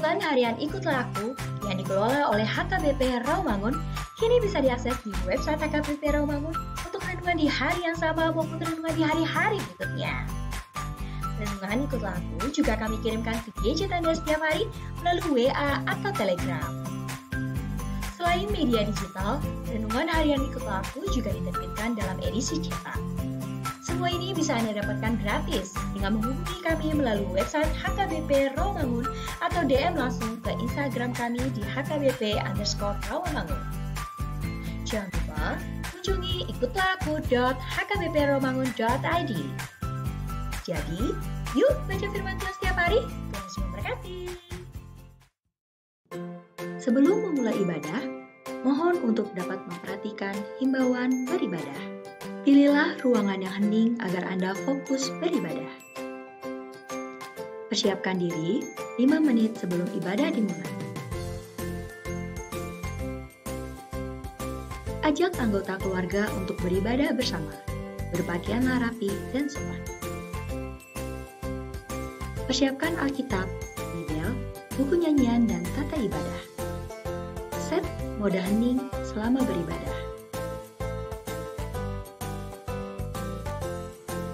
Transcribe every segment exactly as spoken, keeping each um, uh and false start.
Renungan harian Ikutlah Aku yang dikelola oleh H K B P Rawamangun kini bisa diakses di website H K B P Rawamangun untuk renungan di hari yang sama maupun renungan di hari-hari berikutnya. Renungan Ikutlah Aku juga kami kirimkan ke gadget Anda setiap hari melalui W A atau Telegram. Selain media digital, renungan harian Ikutlah Aku juga diterbitkan dalam edisi cetak. Semua ini bisa Anda dapatkan gratis dengan menghubungi kami melalui website H K B P Rawamangun atau D M langsung ke Instagram kami di H K B P underscore Rawamangun. Jangan lupa kunjungi ikutlah aku dot H K B P rawamangun dot I D. Jadi, yuk baca firman Tuhan setiap hari. Tuhan Yesus memberkati. Sebelum memulai ibadah, mohon untuk dapat memperhatikan himbauan beribadah. Pilihlah ruangan yang hening agar Anda fokus beribadah. Persiapkan diri lima menit sebelum ibadah dimulai. Ajak anggota keluarga untuk beribadah bersama. Berpakaianlah rapi dan sopan. Persiapkan Alkitab, Bibel, buku nyanyian, dan tata ibadah. Set mode hening selama beribadah.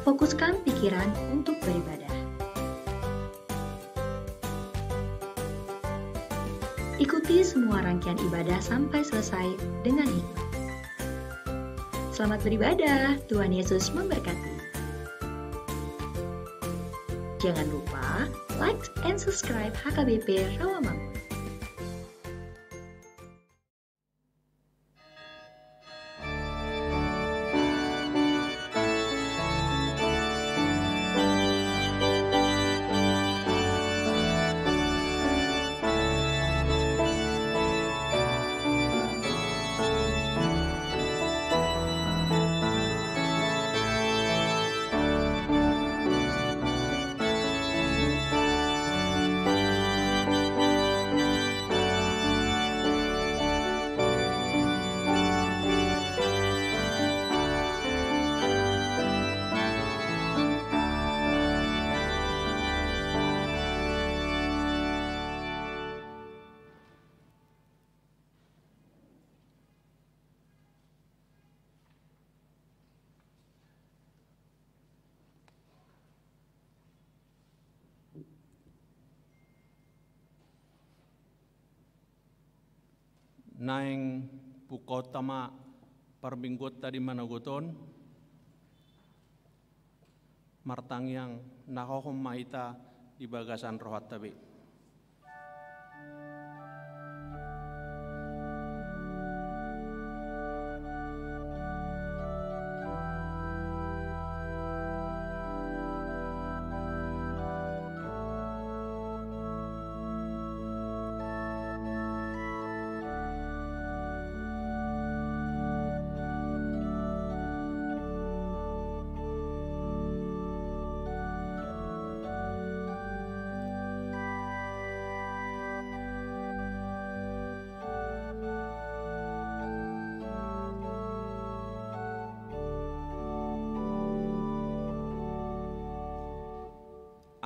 Fokuskan pikiran untuk beribadah. Ikuti semua rangkaian ibadah sampai selesai dengan hikmat. Selamat beribadah, Tuhan Yesus memberkati. Jangan lupa like and subscribe H K B P Rawamangun. Naeng pungkaonta ma parmingguonta di manogot on. Martangiang na hohom ma hita di bagasan rohanta be.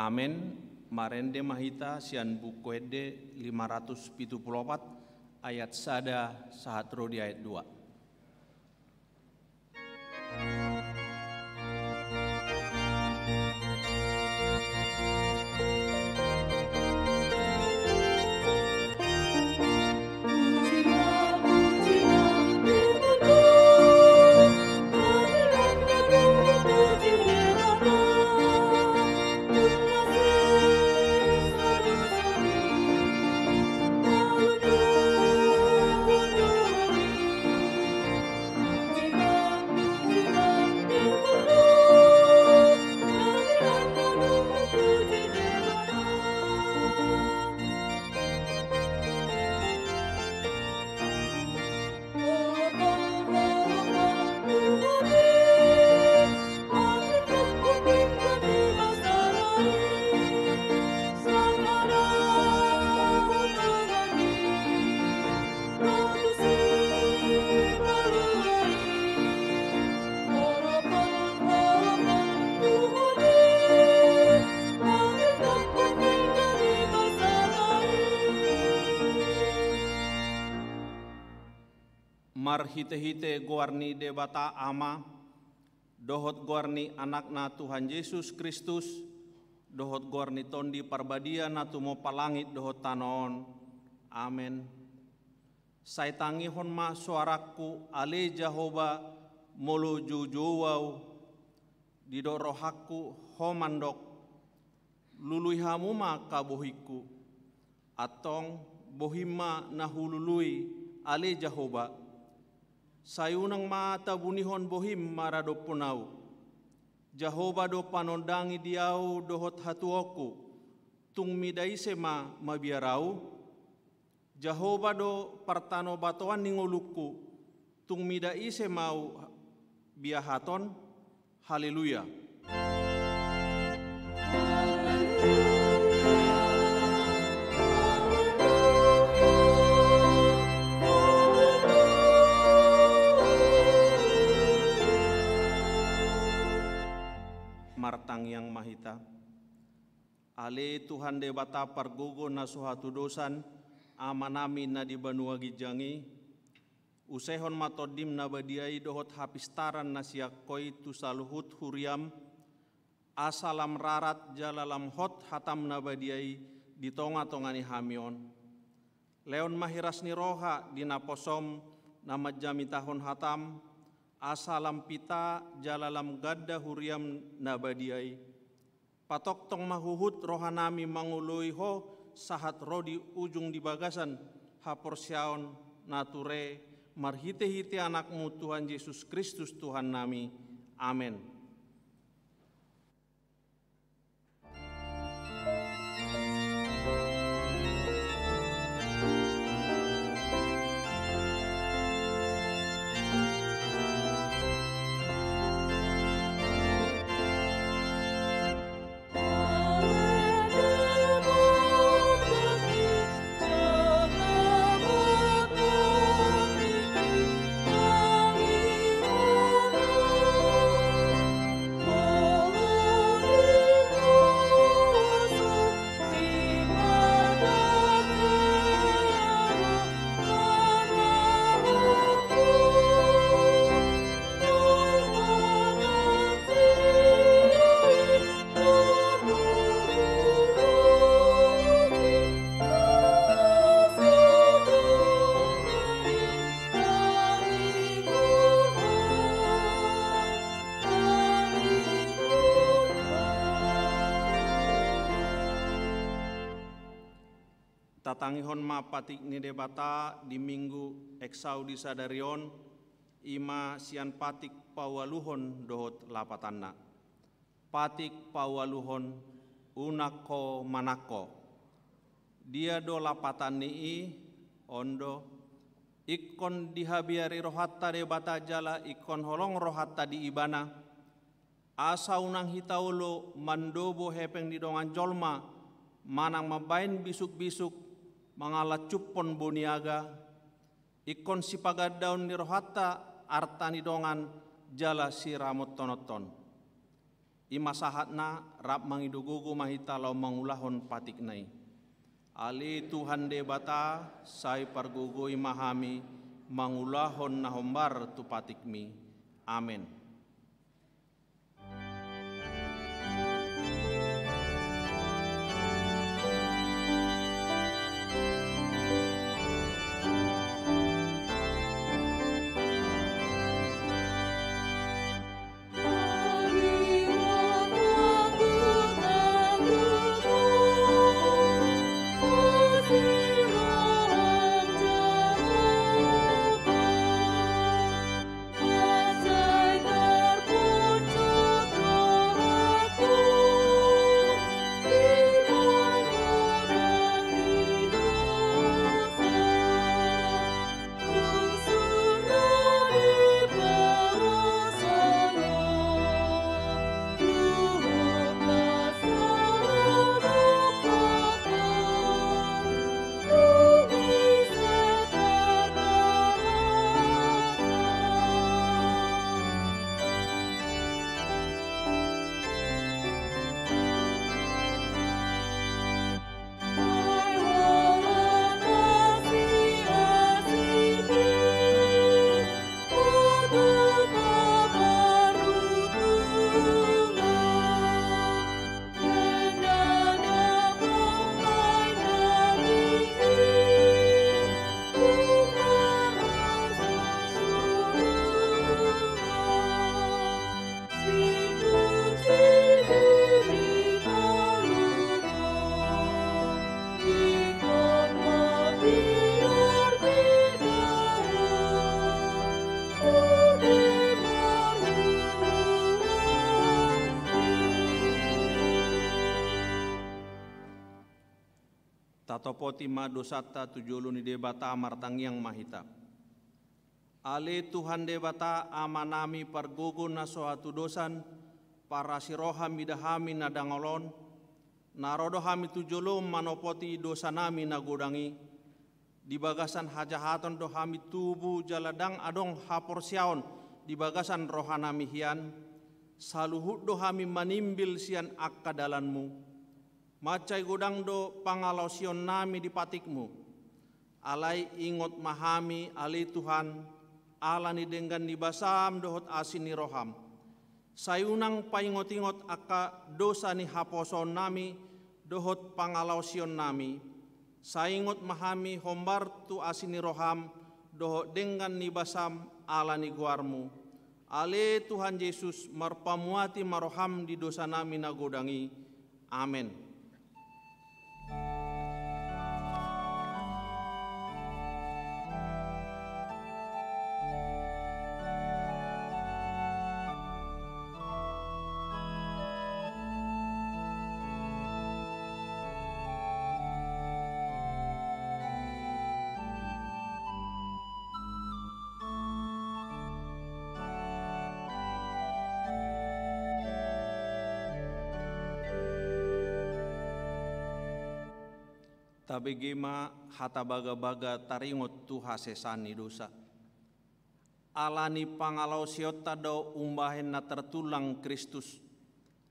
Amen. Marende ma hita sian Buku Ende lima ratus pitu pulu opat, ayat sada sahat ro di ayat dua. Marhitehite goar ni Debata Ama, dohot goar ni Anakna Tuhan Jesus Kristus, dohot goar ni Tondi Parbadia na tumompa langit dohot tano on. Amen. Sai tangihon ma soarangku, ale Jahowa, molo joujou ahu, didok rohangku, Ho mandok, lului hamu ma angka bohingku. Antong, bohim ma na hulului, ale Jahowa. Sai unang ma tabunihon bohim maradophon ahu. Jahowa do panondangi di ahu dohot hatuaonku, tung mida ise ma mabiar ahu? Jahowa do partanobatoan ni ngolungku, tung mida ise ma ahu biahaton? Haleluya. Martangiang ma hita. Ale Tuhan Debata pargogo na so hatudosan, Amanami na di banua ginjang i, usehon ma Tondim na badia i dohot hapistaran na sian Ho i tu saluhut huriam, asa lam rarat jala lam hot hatam na badia i di tongatonga ni hami on. Lehon ma hiras ni roha di naposom na manjamitahon hatam, asa lam pita jala lam ganda huriam na badia i. Patongtong ma huhut rohanami mangoloi Ho sahat ro di ujung di bagasan haporseaon na ture, marhitehite Anakmu Tuhan Jesus Kristus Tuhannami. Amen. Tatangihon ma patik ni Debata di Minggu Exaudi sadari on, i ma sian patik paualuhon dohot lapatanna. Patik paualuhon, unang ho manangko. Dia do lapatan ni i? On do, ingkon dihabiari rohanta Debata jala ingkon holong rohanta di Ibana, asa unang hita olo mandobo hepeng ni dongan jolma, manang mambahen bisukbisuk, mangalancuphon boniaga, ingkon sipagandaon ni rohanta arta ni dongan jala siramothononhon. I ma sahatna, rap mangido gogo ma hita laho mangulahon patikna i. Ale Tuhan Debata, sai pargogoi ma hami mangulahon na hombar tu patikmi. Amen. Tatopoti ma dosanta tu jolo ni Debata, martangiang ma hita. Ale Tuhan Debata, Amanami pargogo na so hatudosan, parasi roha mida hami na dangol on, na ro do hami tu jolom manopoti dosanami na godang i, di bagasan hajahaton do hami tubu jala ndang adong haporseaon di bagasan rohanami hian, saluhut do hami manimbil sian angka dalanmu. Mansai godang do pangalaosionnami di patikmu. Alai ingot ma hami, ale Tuhan, ala ni denggan ni basam dohot asi ni roham. Sai unang paingot-ingot angka dosa ni haposoonnami dohot pangalaosionnami. Sai ingot ma hami hombar tu asi ni roham dohot denggan ni basam ala ni goarmu. Ale Tuhan Jesus, marpamuati ma roham di dosanami na godang i. Amen. Tabege ma hata bagabaga taringot tu hasesaan ni dosa. Ala ni pangalaosionta do umbahen na tartulang Kristus,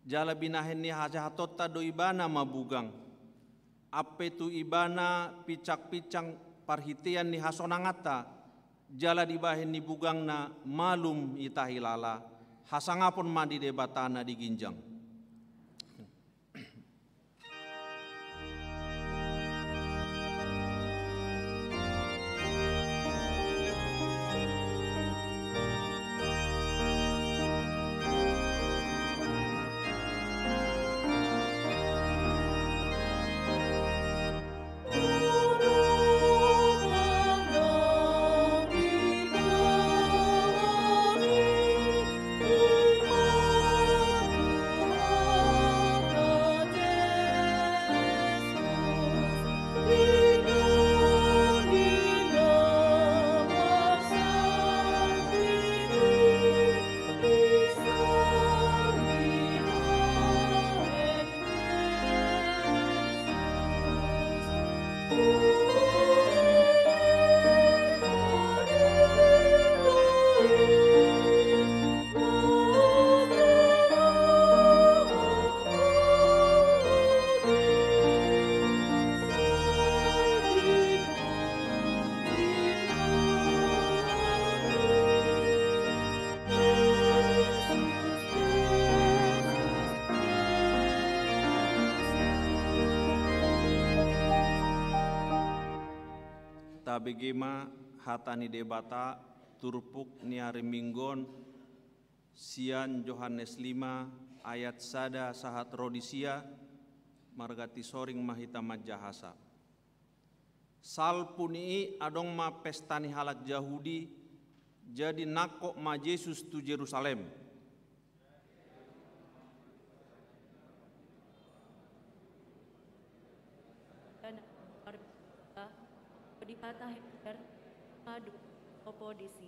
jala binahen ni hajahatonta do Ibana mabugang. Ampe tu Ibana pinsangpinsang parhitean ni hasonanganta, jala dibahen ni bugangna malum hita hilala, hasangapon ma di Debata na di ginjang. Tabege ma hata ni Debata, turpuk ni ari Minggu on, sian Johannes lima ayat sada sahat ro di sia. Marganti soring ma hita manjahasa. Salpu ni i adong ma pesta ni halak Jahudi, jadi nangkok ma Jesus tu Jerusalem. Dan di hata Heber, madu, opo di si.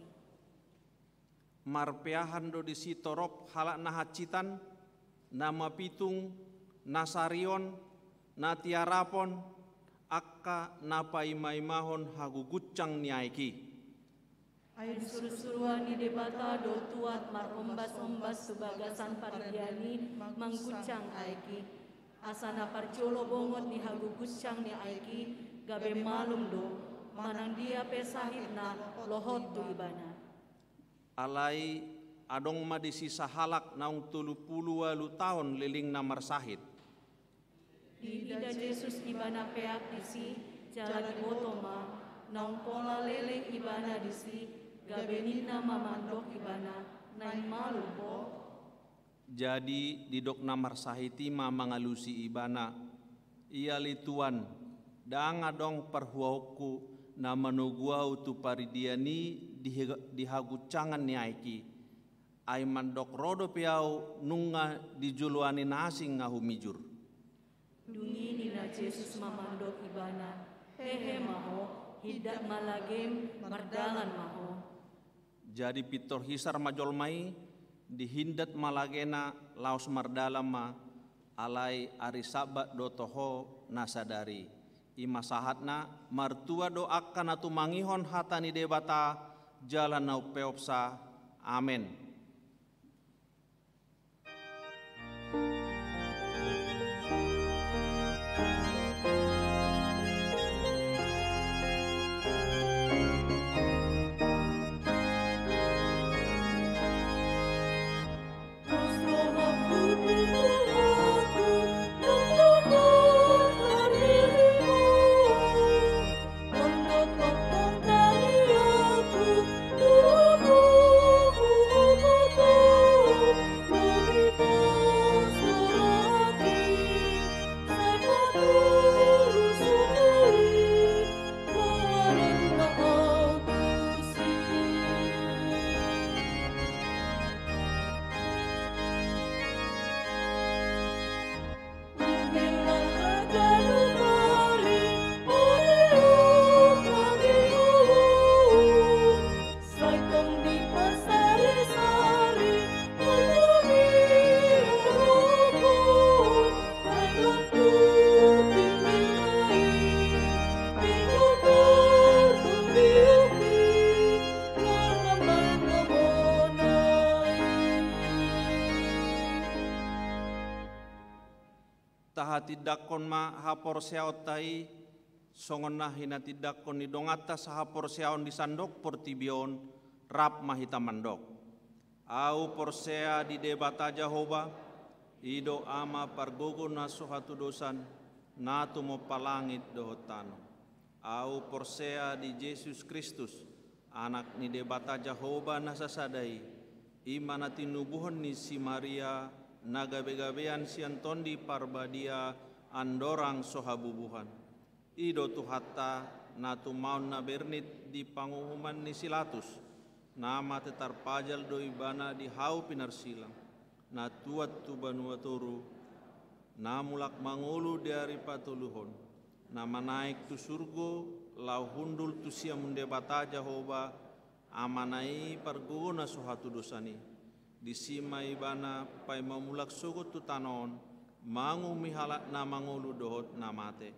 Marpeahan do disi torop halak na hansitan, na mapitung, na sarion, na tiarapon, angka na paimaimahon hagugunsang ni aek i. Ai di surusuruan ni Debata do tuat marombas-ombas tu bagasan paridian i manggunsang aek i. Asa na parjolo bongot ni hagugunsang ni aek i gabe malum do, manang dia pe sahitna lohot tu ibana. Alai adong ma disi sahalak naung tolu pulu ualu taon lelengna marsahit. Diida Jesus ibana peak disi, jala diboto ma, naung pola leleng ibana disi, gabe ninna ma mandok ibana, naeng malum ho. Jadi didok na marsahit i ma mangalusi ibana, ia ale Tuan, ndang adong parhuaonku na manogu ahu tu paridian i di, di hagunsangan ni aek i. Ai mandok ro dope ahu nunga di joloan ni na asing ahu mijur. Dung i ninna Jesus ma mandok ibana, hehe ma ho, hindat ma lagem, mardalan ma ho. Jadi pintor hisar ma jolma i, dihindat ma lagena laos mardalan ma, alai ari Sabat do toho na sadari. I ma sahatna, martua do angka na tumangihon hata ni Debata, jala na umpeopsa. Amen. Tahatindangkon ma haporseaonta i, songon na hinatindangkon ni donganta sahaporseaon di sandok portibi on, rap ma hita mandok. Ahu porsea di Debata Jahowa, i do Ama pargogo na so hatudosan, na tumompa langit dohot tano. Ahu porsea di Jesus Kristus, Anak ni Debata Jahowa na sasada i, i ma na tinubuhon ni si Maria, na gabegabean sian Tondi Parbadia, andorang so habubuhan. I do Tuhanta, na tumaon na bernit di panguhuman ni si Latus, na mate tarpajal do ibana di hau pinarsilang, na tuat tu banua toru, na mulak mangolu di ari patoluhon, na manaek tu surgo, laho hundul tu siamun Debata Jahowa, Amana i pargogo na so hatudosan i. Disi ma ibana paima mulak sogot tu tano on, manguhumi halak na mangolu dohot na mate.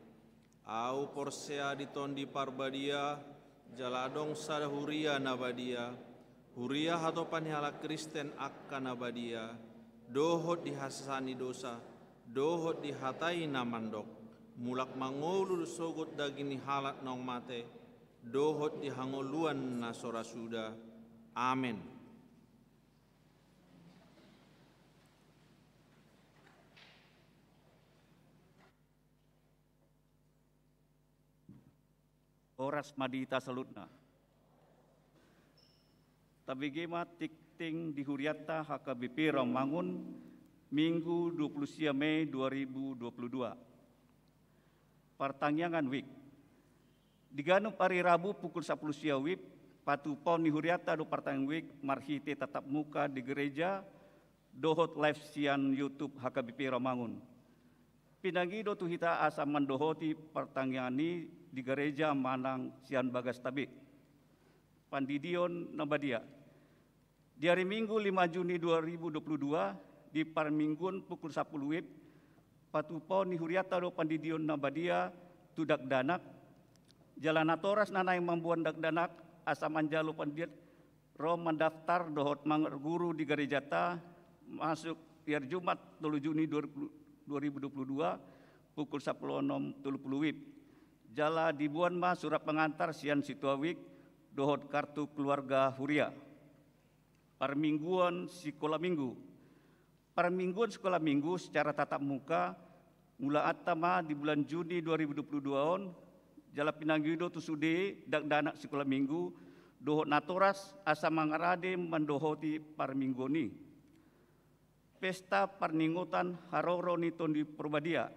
Ahu porsea di Tondi Parbadia, jala adong sada huria na badia, huria hatopan ni halak Kristen angka na badia, dohot di hasesaan ni dosa, dohot di hata i na mandok, mulak mangolu sogot daging ni halak naung mate, dohot di hangoluan na so ra suda. Amen. Horas ma di hita saluhutna. Tabege ma tingting di hurianta H K B P Rawamangun, Minggu dua puluh sia Mei dua ribu dua puluh dua. Partangiangan WIB. Di ganup ari Rabu pukul sapuluh sia WIB, patupaon ni hurianta do partangiangan WIB marhite tatap muka di gereja dohot live sian YouTube H K B P Rawamangun. Pinangido tu hita asa mandohoti partangiangan i di gereja manang sian bagas tabe. Pandidion na badia. Di ari Minggu lima Juni dua ribu dua puluh dua, di parmingguon pukul sapuluh WIB, patupaon ni hurianta do pandidion na badia tu dakdanak, jala natoras na naeng mamboan dakdanak asa manjalo pandidion ro mandaftar dohot marguru di garejanta masuk di ari Jumat tolu Juni dua ribu dua puluh dua pukul sapuluh onom tolu puluh WIB. Jala diboan ma surat pengantar sian situa WIB dohot kartu keluarga huria. Parmingguon sikola minggu. Parmingguon sikola minggu secara tatap muka mulaanta ma di bulan Juni dua ribu dua puluh dua on, jala pinangido tu sude dakdanak sikola minggu dohot natoras asa mangarade mandohoti parmingguon i. Pesta parningotan haroro ni Tondi Parbadia.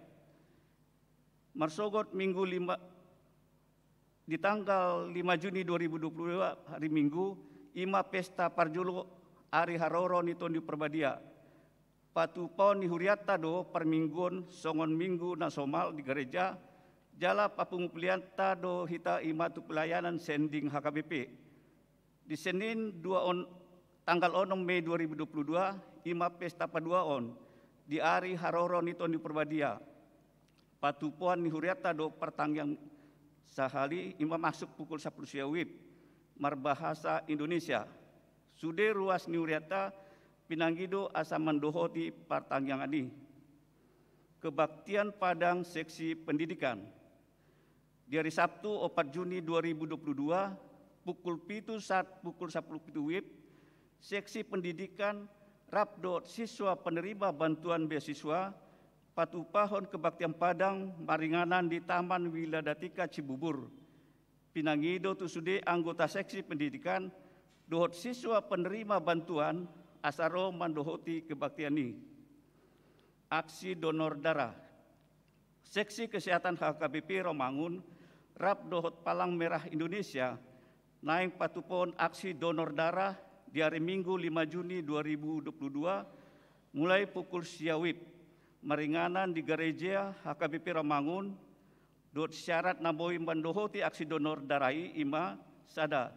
Marsogot Minggu lima, di tanggal lima Juni dua ribu dua puluh dua, hari Minggu, i ma pesta parjolo ari haroro ni Tondi Parbadia. Patupaon ni hurianta do parmingguon songon minggu na somal di gareja, jala papunguplianta do hita i ma tu pelayanan sending H K B P. Di Senin dua on, tanggal onom Mei dua ribu dua puluh dua, i ma pesta paduaon di ari haroro ni Tondi Parbadia. Patupaon ni hurianta do partangiang sahali, i ma masuk pukul sampulu sia WIB, marbahasa Indonesia. Sude ruas ni hurianta pinangido asa mandohoti partangiangan i. Kebaktian Padang Seksi Pendidikan. Di hari Sabtu, opat Juni dua ribu dua puluh dua, pukul pitu sahat pukul sampulu pitu WIB, Seksi Pendidikan rap dohot siswa penerima bantuan beasiswa patupahon kebaktian Padang maringanan di Taman Wiladatika Cibubur. Pinangido tu sude anggota Seksi Pendidikan dohot siswa penerima bantuan asa ro mandohoti kebaktian i. Aksi donor darah. Seksi Kesehatan H K B P Rawamangun rap dohot Palang Merah Indonesia naeng patupaon aksi donor darah di hari Minggu, lima Juni dua ribu dua puluh dua, mulai pukul sia WIB, maringanan di gareja H K B P Rawamangun. Dohot syarat na boi mandohoti aksi donor darah i, i ma: sada,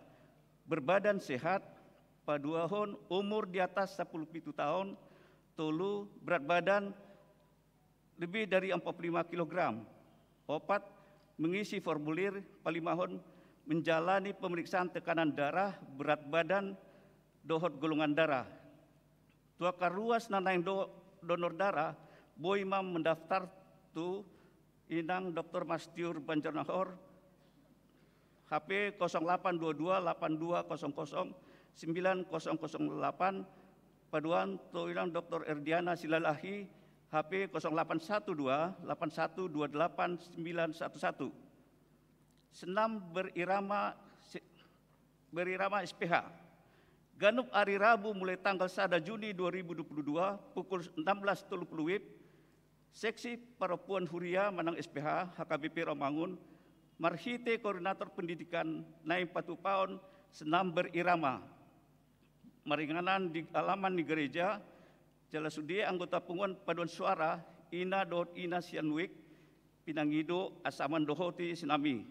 berbadan sehat; paduahon, umur di atas sampulu pitu taon; tolu, berat badan lebih dari empat puluh lima kilogram; opat, mengisi formulir; palimahon, menjalani pemeriksaan tekanan darah, berat badan dohot golongan darah. Tu angka ruas na naeng do-, donor darah, boi ma mendaftar tu Inang Doktor Mastiur Banjarnahor, H P kosong delapan dua dua delapan dua kosong kosong sembilan kosong kosong delapan, paduahon tu Inang Doktor Erdiana Silalahi, H P kosong delapan satu dua delapan satu dua delapan sembilan satu satu. Senam berirama se-, berirama S P H. Ganup ari Rabu mulai tanggal sada Juni dua ribu dua puluh dua, pukul enam belas tolu puluh WIB, Seksi Parompuan Huria manang S P H H K B P Rawamangun marhite koordinator pendidikan naeng patupaon senam berirama maringanan di alaman ni gareja, jala sude anggota punguan paduan suara, ina dohot ina sian WIB, pinangido asa mandohoti senam i.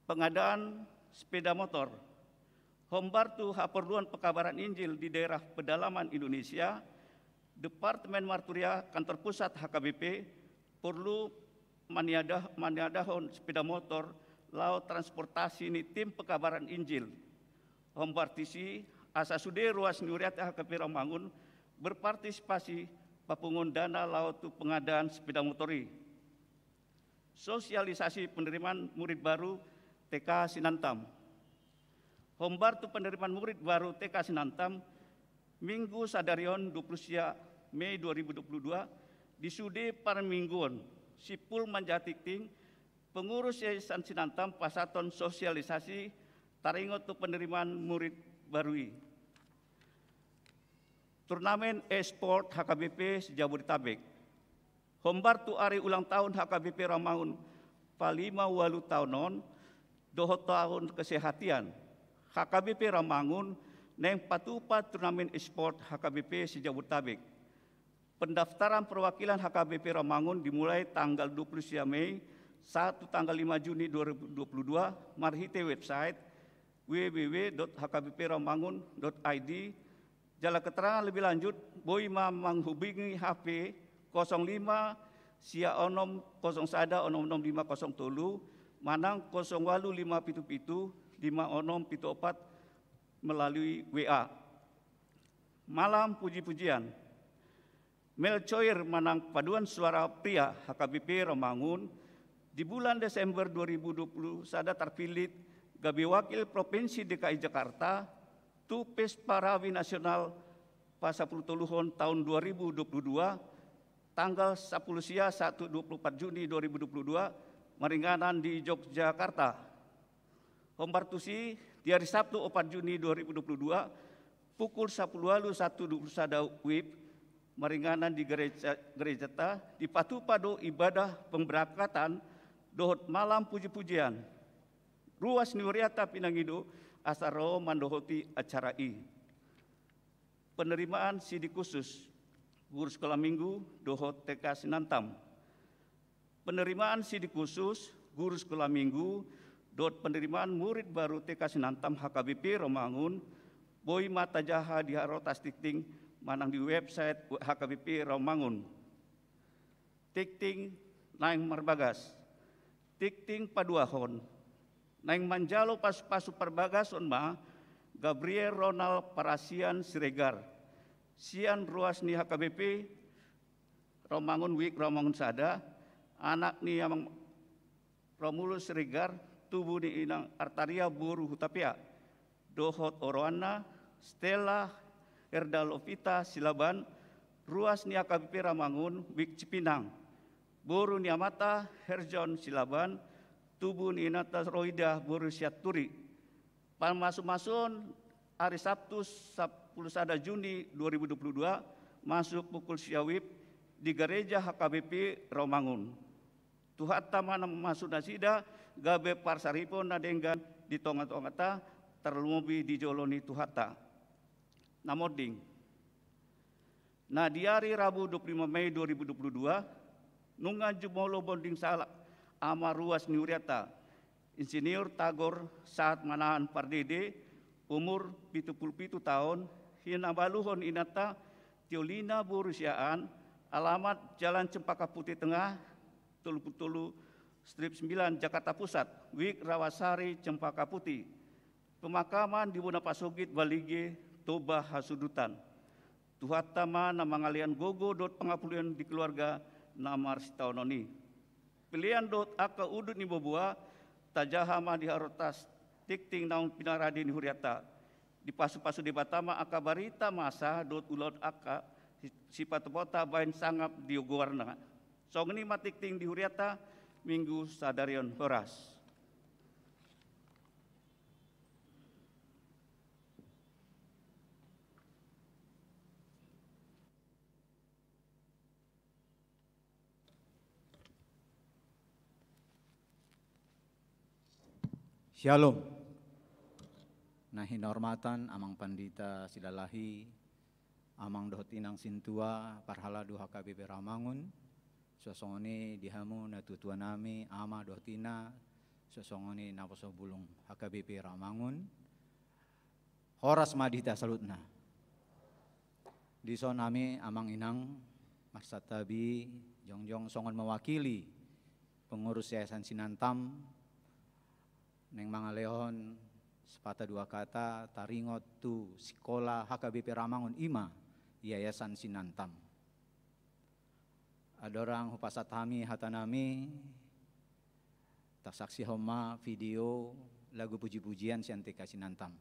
Pengadaan sepeda motor. Hombar tu haporluan pekabaran Injil di daerah pedalaman Indonesia, Departemen Marturia Kantor Pusat H K B P porlu maniada-, maniadahon sepeda motor laho transportasi ni tim pekabaran Injil. Hombar tusi, asa sude ruas ni hurianta H K B P Rawamangun berpartisipasi papunguon dana laho tu pengadaan sepeda motor i. Sosialisasi penerimaan murid baru T K Sinantam. Hombar tu penerimaan murid baru T K Sinantam, Minggu sadari on, dua puluh sia Mei dua ribu dua puluh dua, di sude parmingguon, simpul manjaha tingting, pengurus Yayasan Sinantam pasahathon sosialisasi taringot tu penerimaan murid baru i. Turnamen e-sport H K B P se-Jabodetabek. Hombar tu ari ulang tahun H K B P Rawamangun palima ualu taon on, dohot tahun kesehatan, H K B P Rawamangun naeng patupa turnamen e-sport H K B P se-Jabodetabek. Pendaftaran perwakilan H K B P Rawamangun dimulai tanggal dua puluh sia Mei sahat tu tanggal lima Juni dua ribu dua puluh dua, marhite website w w w dot h k b p rawamangun dot i d. Jala keterangan lebih lanjut, boi ma manghubungi H P kosong lima sia onom kosong sada onom onom lima kosong tolu, manang kosong ualu lima pitu pitu lima onom pitu opat melalui W A. Malam puji-pujian. Melcoir manang paduan suara pria H K B P Rawamangun, di bulan Desember dua ribu dua puluh sada tarpillit gabe wakil Provinsi D K I Jakarta tu Pesta Rawi Nasional pasampulutoluhon taon dua ribu dua puluh dua, tanggal sampulu sia sahat tu dua puluh opat Juni dua ribu dua puluh dua, maringanan di Yogyakarta. Hombar tusi, di hari Sabtu, opat Juni dua ribu dua puluh dua, pukul sampulu ualu sahat tu dua puluh sada WIB, maringanan di gereja, gerejata, dipatupa do ibadah pemberangkatan dohot malam puji-pujian. Ruas ni hurianta pinangido asa ro mandohoti acara i. Penerimaan sidik khusus. Guru Sekolah Minggu dohot T K Sinantam. Penerimaan sidik khusus guru Sekolah Minggu dohot penerimaan murid baru T K Sinantam H K B P Rawamangun boi ma tajaha di harotas tingting manang di website H K B P Rawamangun. Tingting naeng marbagas. Tingting paduahon. Naeng manjalo pasupasu parbagason ma Gabriel Ronald Parasian Siregar, sian ruas ni H K B P Rawamangun, WIK Rawamangun sada, anak ni Amang Romulus Siregar, tubu ni Inang Artaria boru Hutapea, dohot oroanna Stella Herda Lovita Silaban, ruas ni H K B P Rawamangun, WIK Cipinang, boru ni amanta Herjon Silaban, tubu ni inanta Roida boru Sianturi. Pamasumasuon ari Sabtu, sapuluh sada Juni dua ribu dua puluh dua, masuk pukul sia WIB di Gareja H K B P Rawamangun. Tuhanta ma na mamasu nasida gabe parsaripeon na denggan di tongatonganta, tarlumobi di jolo ni Tuhanta. Na monding. Na di ari Rabu dua puluh lima Mei dua ribu dua puluh dua, nunga jumolo monding sahalak ama ruas ni hurianta, Insinyur Tagor Sahat Manahan Pardede, umur pitu pulu pitu taon, hinabaluhon inanta Tiolina boru Siahaan, alamat Jalan Cempaka Putih Tengah, tolu pulu tolu strip sembilan, Jakarta Pusat, WIK Rawasari Cempaka Putih. Pemakaman di bona pasogit Balige, Toba Hasudutan. Tuhanta ma na mangalehon gogo dohot pangapulion di keluarga na marsitaonon i. Pelean dohot angka udut ni boaboa tajaha ma di harotas tingting naung pinarade ni hurianta. Dipasupasu Debata ma angka barita masa dohot ulaon angka si-, sipatupaonta bahen sangap di goarna. Songon i ma tingting di hurianta, Minggu sadari on, horas. Syalom. Na hinahormatan Amang Pandita Silalahi, Amang dohot Inang Sintua, parhalado H K B P Rawamangun, suang songon i di hamu natuatua nami, ama dohot ina, suang songon i naposo bulung H K B P Rawamangun. Horas ma di hita saluhutna. Dison hami Amang Inang marsantabi jongjong songon mewakili pengurus Yayasan Sinantam, naeng mangalehon sepatah dua kata taringot tu sikola H K B P Rawamangun, i ma Yayasan Sinantam. Andorang hupasahat hami hata nami, tasaksihon ma video lagu puji-pujian sian T K Sinantam.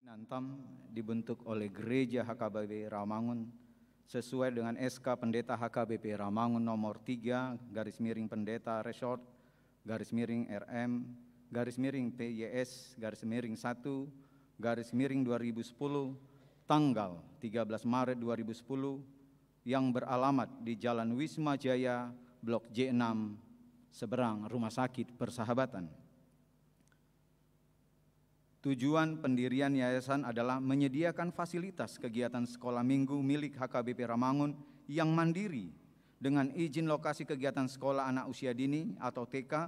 Sinantam dibentuk oleh Gereja H K B P Rawamangun sesuai dengan S K Pendeta H K B P Rawamangun nomor tiga garis miring Pendeta Resort garis miring R M garis miring P Y S garis miring satu garis miring dua ribu sepuluh, tanggal tiga belas Maret dua ribu sepuluh, yang beralamat di Jalan Wisma Jaya, Blok J enam, seberang Rumah Sakit Persahabatan. Tujuan pendirian yayasan adalah menyediakan fasilitas kegiatan sekolah minggu milik H K B P Rawamangun yang mandiri, dengan izin lokasi kegiatan sekolah anak usia dini atau T K,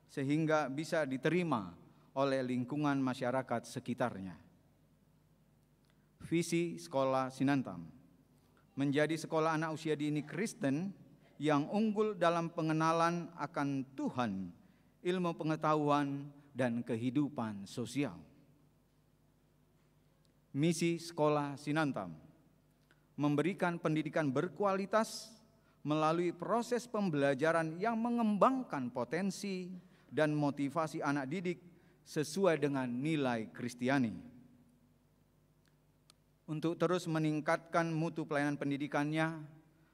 sehingga bisa diterima oleh lingkungan masyarakat sekitarnya. Visi Sekolah Sinantam: menjadi sekolah anak usia dini Kristen yang unggul dalam pengenalan akan Tuhan, ilmu pengetahuan, dan kehidupan sosial. Misi Sekolah Sinantam: memberikan pendidikan berkualitas melalui proses pembelajaran yang mengembangkan potensi dan motivasi anak didik sesuai dengan nilai Kristiani. Untuk terus meningkatkan mutu pelayanan pendidikannya,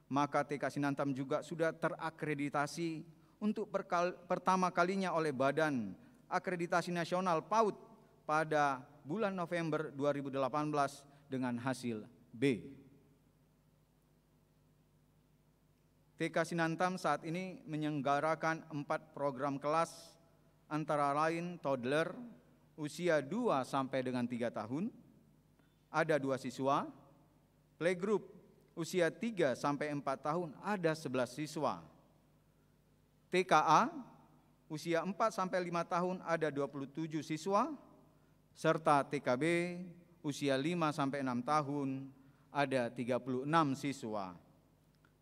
maka T K Sinantam juga sudah terakreditasi untuk perkal-, pertama kalinya oleh Badan Akreditasi Nasional, PAUD, pada bulan November dua ribu delapan belas dengan hasil B. T K Sinantam saat ini menyelenggarakan empat program kelas, antara lain toddler, usia dua sampai dengan tiga tahun, ada dua siswa, playgroup, usia tiga sampai empat tahun, ada sebelas siswa, T K A, usia empat sampai lima tahun, ada dua puluh tujuh siswa, serta T K B, usia lima sampai enam tahun, ada tiga puluh enam siswa.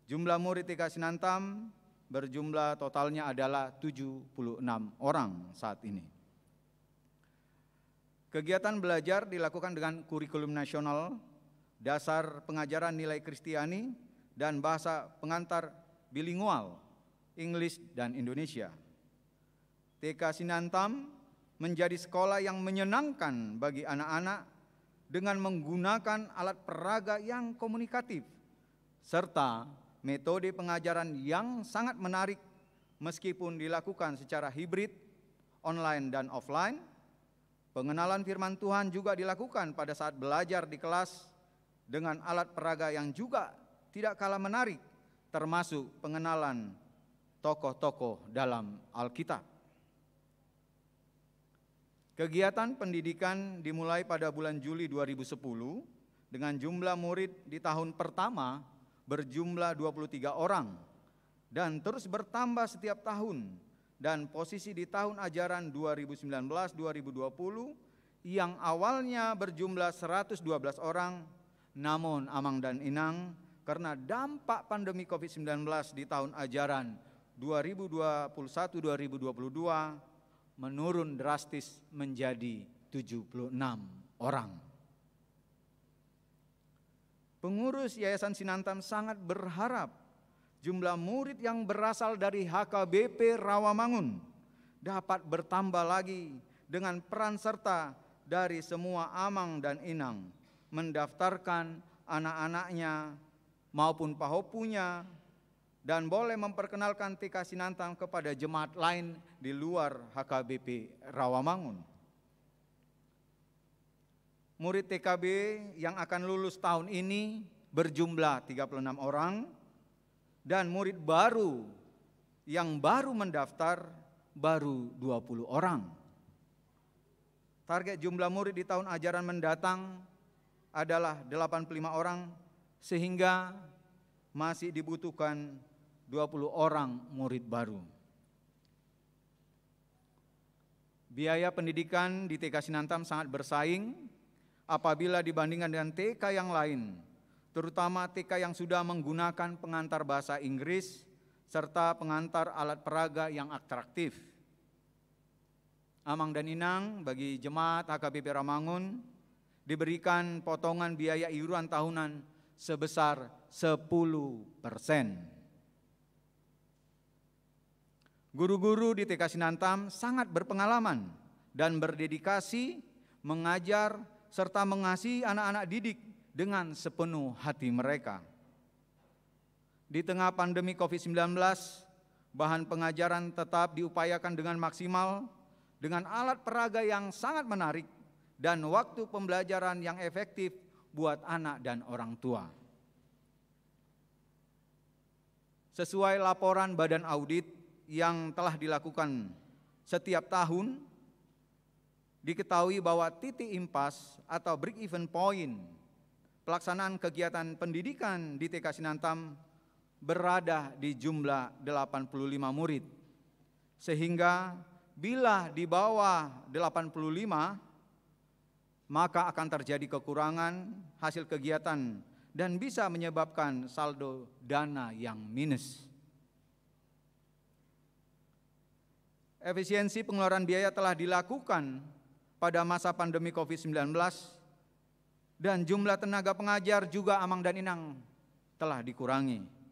Jumlah murid T K Sinantam berjumlah totalnya adalah tujuh puluh enam orang saat ini. Kegiatan belajar dilakukan dengan kurikulum nasional, dasar pengajaran nilai Kristiani, dan bahasa pengantar bilingual, Inggris dan Indonesia. T K Sinantam menjadi sekolah yang menyenangkan bagi anak-anak dengan menggunakan alat peraga yang komunikatif, serta metode pengajaran yang sangat menarik meskipun dilakukan secara hibrid, online dan offline. Pengenalan firman Tuhan juga dilakukan pada saat belajar di kelas dengan alat peraga yang juga tidak kalah menarik, termasuk pengenalan tokoh-tokoh dalam Alkitab. Kegiatan pendidikan dimulai pada bulan Juli dua ribu sepuluh dengan jumlah murid di tahun pertama berjumlah dua puluh tiga orang dan terus bertambah setiap tahun, dan posisi di tahun ajaran dua ribu sembilan belas dua ribu dua puluh yang awalnya berjumlah seratus dua belas orang, namun Amang dan Inang, karena dampak pandemi covid sembilan belas di tahun ajaran dua ribu dua puluh satu dua ribu dua puluh dua, menurun drastis menjadi tujuh puluh enam orang. Pengurus Yayasan Sinantam sangat berharap jumlah murid yang berasal dari H K B P Rawamangun dapat bertambah lagi dengan peran serta dari semua amang dan inang mendaftarkan anak-anaknya maupun pahompunya, dan boleh memperkenalkan T K Sinantam kepada jemaat lain di luar H K B P Rawamangun. Murid T K B yang akan lulus tahun ini berjumlah tiga puluh enam orang, dan murid baru yang baru mendaftar baru dua puluh orang. Target jumlah murid di tahun ajaran mendatang adalah delapan puluh lima orang, sehingga masih dibutuhkan dua puluh orang murid baru. Biaya pendidikan di T K Sinantam sangat bersaing apabila dibandingkan dengan T K yang lain, terutama T K yang sudah menggunakan pengantar bahasa Inggris serta pengantar alat peraga yang atraktif. Amang dan Inang, bagi jemaat H K B P Rawamangun diberikan potongan biaya iuran tahunan sebesar sepuluh persen. Guru-guru di T K Sinantam sangat berpengalaman dan berdedikasi mengajar serta mengasihi anak-anak didik dengan sepenuh hati mereka. Di tengah pandemi covid sembilan belas, bahan pengajaran tetap diupayakan dengan maksimal, dengan alat peraga yang sangat menarik dan waktu pembelajaran yang efektif buat anak dan orang tua. Sesuai laporan Badan Audit yang telah dilakukan setiap tahun, diketahui bahwa titik impas atau break even point pelaksanaan kegiatan pendidikan di T K Sinantam berada di jumlah delapan puluh lima murid. Sehingga bila di bawah delapan puluh lima, maka akan terjadi kekurangan hasil kegiatan dan bisa menyebabkan saldo dana yang minus. Efisiensi pengeluaran biaya telah dilakukan pada masa pandemi covid sembilan belas, dan jumlah tenaga pengajar juga, Amang dan Inang, telah dikurangi.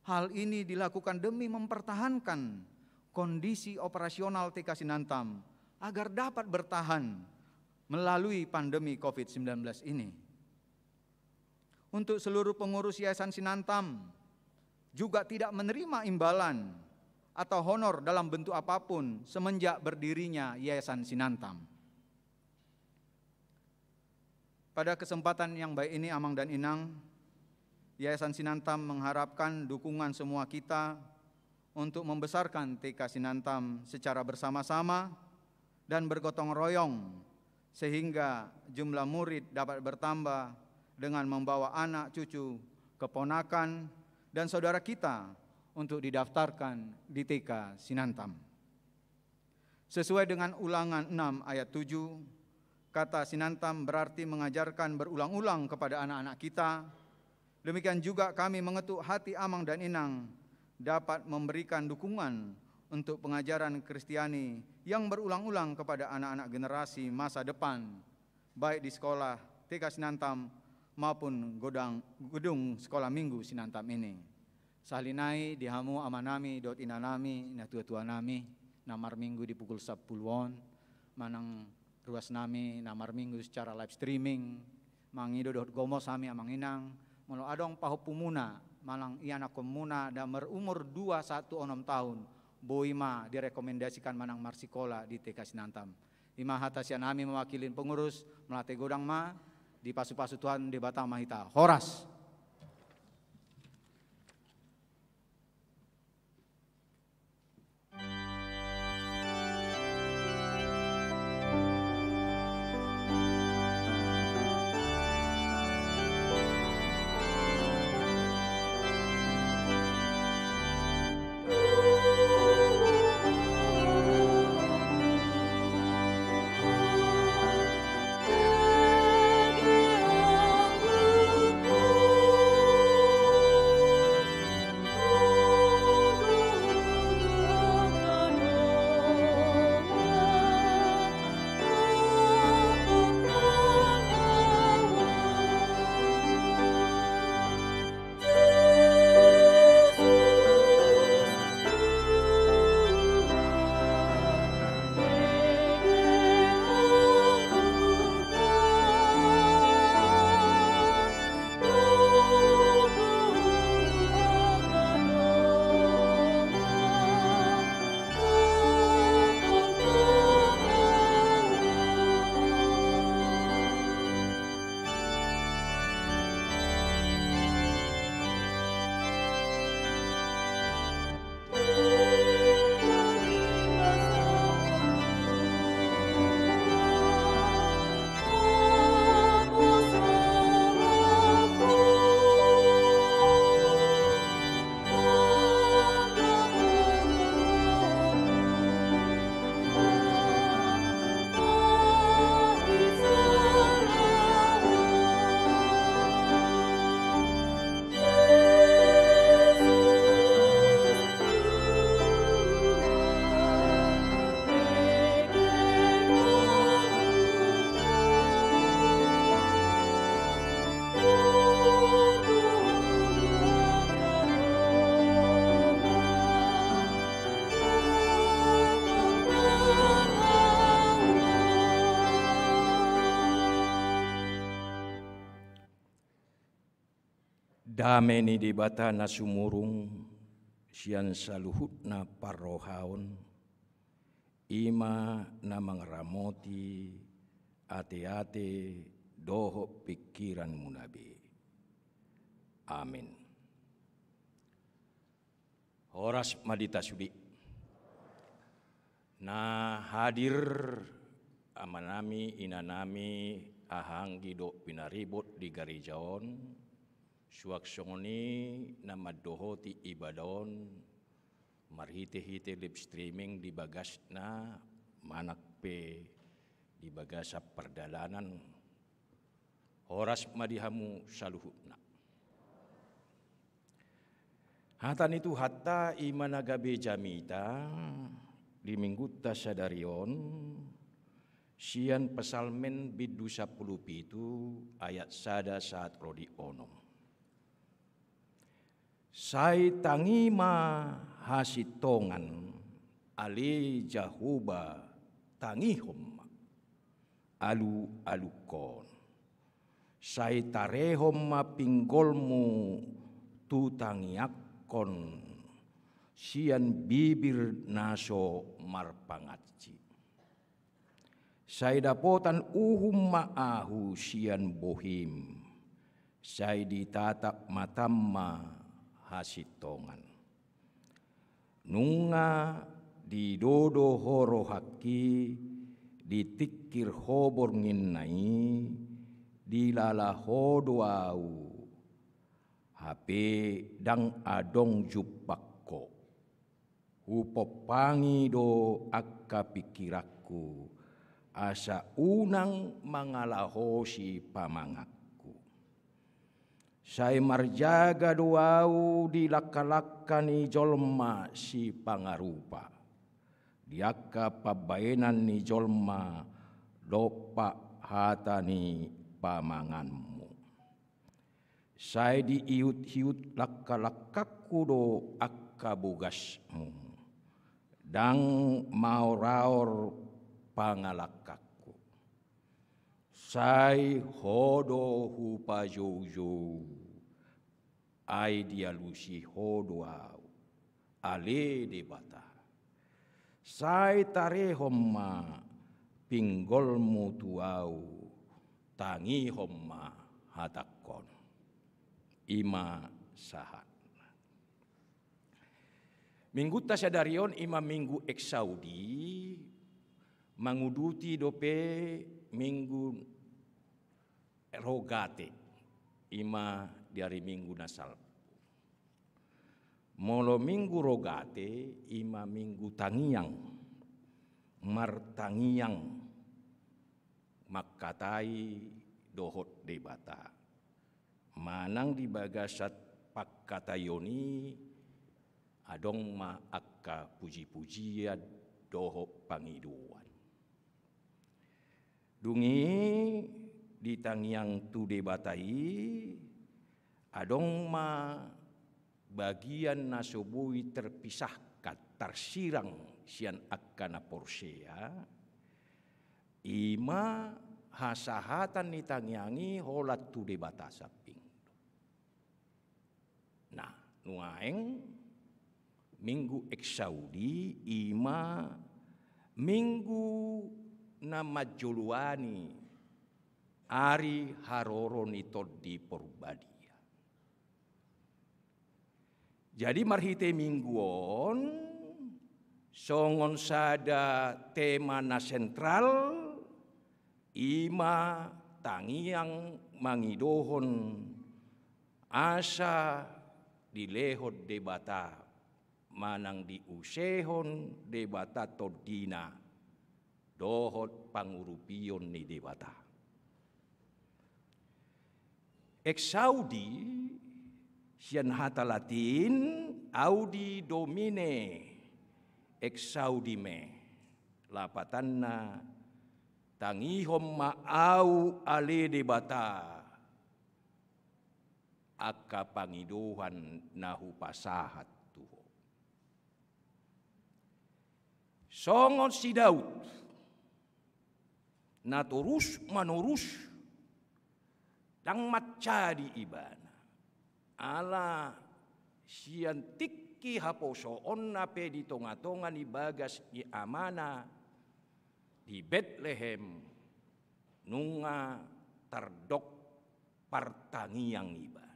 Hal ini dilakukan demi mempertahankan kondisi operasional T K Sinantam agar dapat bertahan melalui pandemi covid sembilan belas ini. Untuk seluruh pengurus Yayasan Sinantam juga tidak menerima imbalan atau honor dalam bentuk apapun semenjak berdirinya Yayasan Sinantam. Pada kesempatan yang baik ini, Amang dan Inang, Yayasan Sinantam mengharapkan dukungan semua kita untuk membesarkan T K Sinantam secara bersama-sama dan bergotong royong, sehingga jumlah murid dapat bertambah dengan membawa anak, cucu, keponakan, dan saudara kita untuk didaftarkan di T K Sinantam. Sesuai dengan Ulangan enam ayat tujuh, kata Sinantam berarti mengajarkan berulang-ulang kepada anak-anak kita. Demikian juga kami mengetuk hati Amang dan Inang dapat memberikan dukungan untuk pengajaran Kristiani yang berulang-ulang kepada anak-anak generasi masa depan, baik di sekolah T K Sinantam maupun godang, gedung Sekolah Minggu Sinantam ini. Sahali nai di hamu amanami dohot inanami, natuatuanami, na marminggu di pukul sampulu on, manang ruasnami na marminggu secara live streaming, mangido dohot gomos hami, Amang Inang, molo adong pahompumuna manang ianakkonmuna na marumur dua sahat tu onom taon, boi ma direkomendasikan manang marsikola di T K Sinantam. I ma hata sian hami mewakili pengurus, mauliate godang ma, dipasupasu Tuhan Debata ma hita. Horas. Dame ni Debata na sumurung sian saluhutna parrohaon, i ma na mangaramoti ateate dohot pingkiranmuna be. Amin. Horas ma di hita sude. Na hadir amanami, inanami, hahaanggi dohot pinaribot di gareja on, suang songon i na mandohoti ibadah on marhitehite live streaming di bagasna manang pe di bagasan pardalanan. Horas ma di hamu saluhutna. Hata ni Tuhanta i ma na gabe jamita di Minggunta sadari on, sian Psalmen bindu sampulu pitu ayat sada sahat ro di onom. Sai tangi ma hasintongan, ale Jahowa, tangihon ma, alualuhon. Sai tarehon ma pinggolmu tu tangiangkon sian bibir na so marpangansi. Sai dapotan uhum ma ahu sian bohim, sai ditatap matam ma hasintongan. Nunga didodo ho rohangki, ditingkir ho borngin na i, dilala ho do ahu, hape ndang adong jumpang ho. Hupompangi do angka pingkiranku, asa unang mangalahosi pamanganku. Sai marjaga do ahu di langkalangka ni jolma sipangarupa, di angka pambahenan ni jolma dompak hata ni pamanganmu. Sai diihutihut langkalangkangku do angka bogasmu, ndang maoraor pangalangkangku. Sai ho do hupajoujou, ai dialusi ho do ahu, ale Debata. Sai tarehon ma pinggolmu tu ahu, tangihon ma hatangkon. I ma sahatna. Minggunta sadari on i ma Minggu Exaudi, manguduti dope Minggu Rogate, i ma di ari Minggu na salpu. Molo Minggu Rogate, i ma Minggu tangiang, martangiang, mangkatai dohot Debata. Manang di bagasan pangkataion i adong ma angka pujipujian dohot pangidoan. Dung i di tangiang tu Debata i adong ma bagian na so boi terpisahkan, tarsirang sian angka na porsea, i ma hasahatan ni tangiang i holan tu Debata samping. Nah, nuaeng Minggu Exaudi i ma Minggu na manjoloani ari haroro ni Tondi Porbadia. Jadi marhite Minggu on, songon sada tema na sentral, i ma tangiang mangidohon asa dilehon Debata manang diusehon Debata tondina dohot pangurupion ni Debata. Exaudi sian hata Latin, audi Domine, exaudi me, lapatanna, tangihon ma ahu ale Debata, angka pangidoan na hupasahat tu Ho. Songon si Daud, na torus manorus, ndang mansadi ibana. Ala sian tingki haposoonna pe di tonga-tonga ni bagas ni amana di Betlehem, nunga tardok partangiang ibana.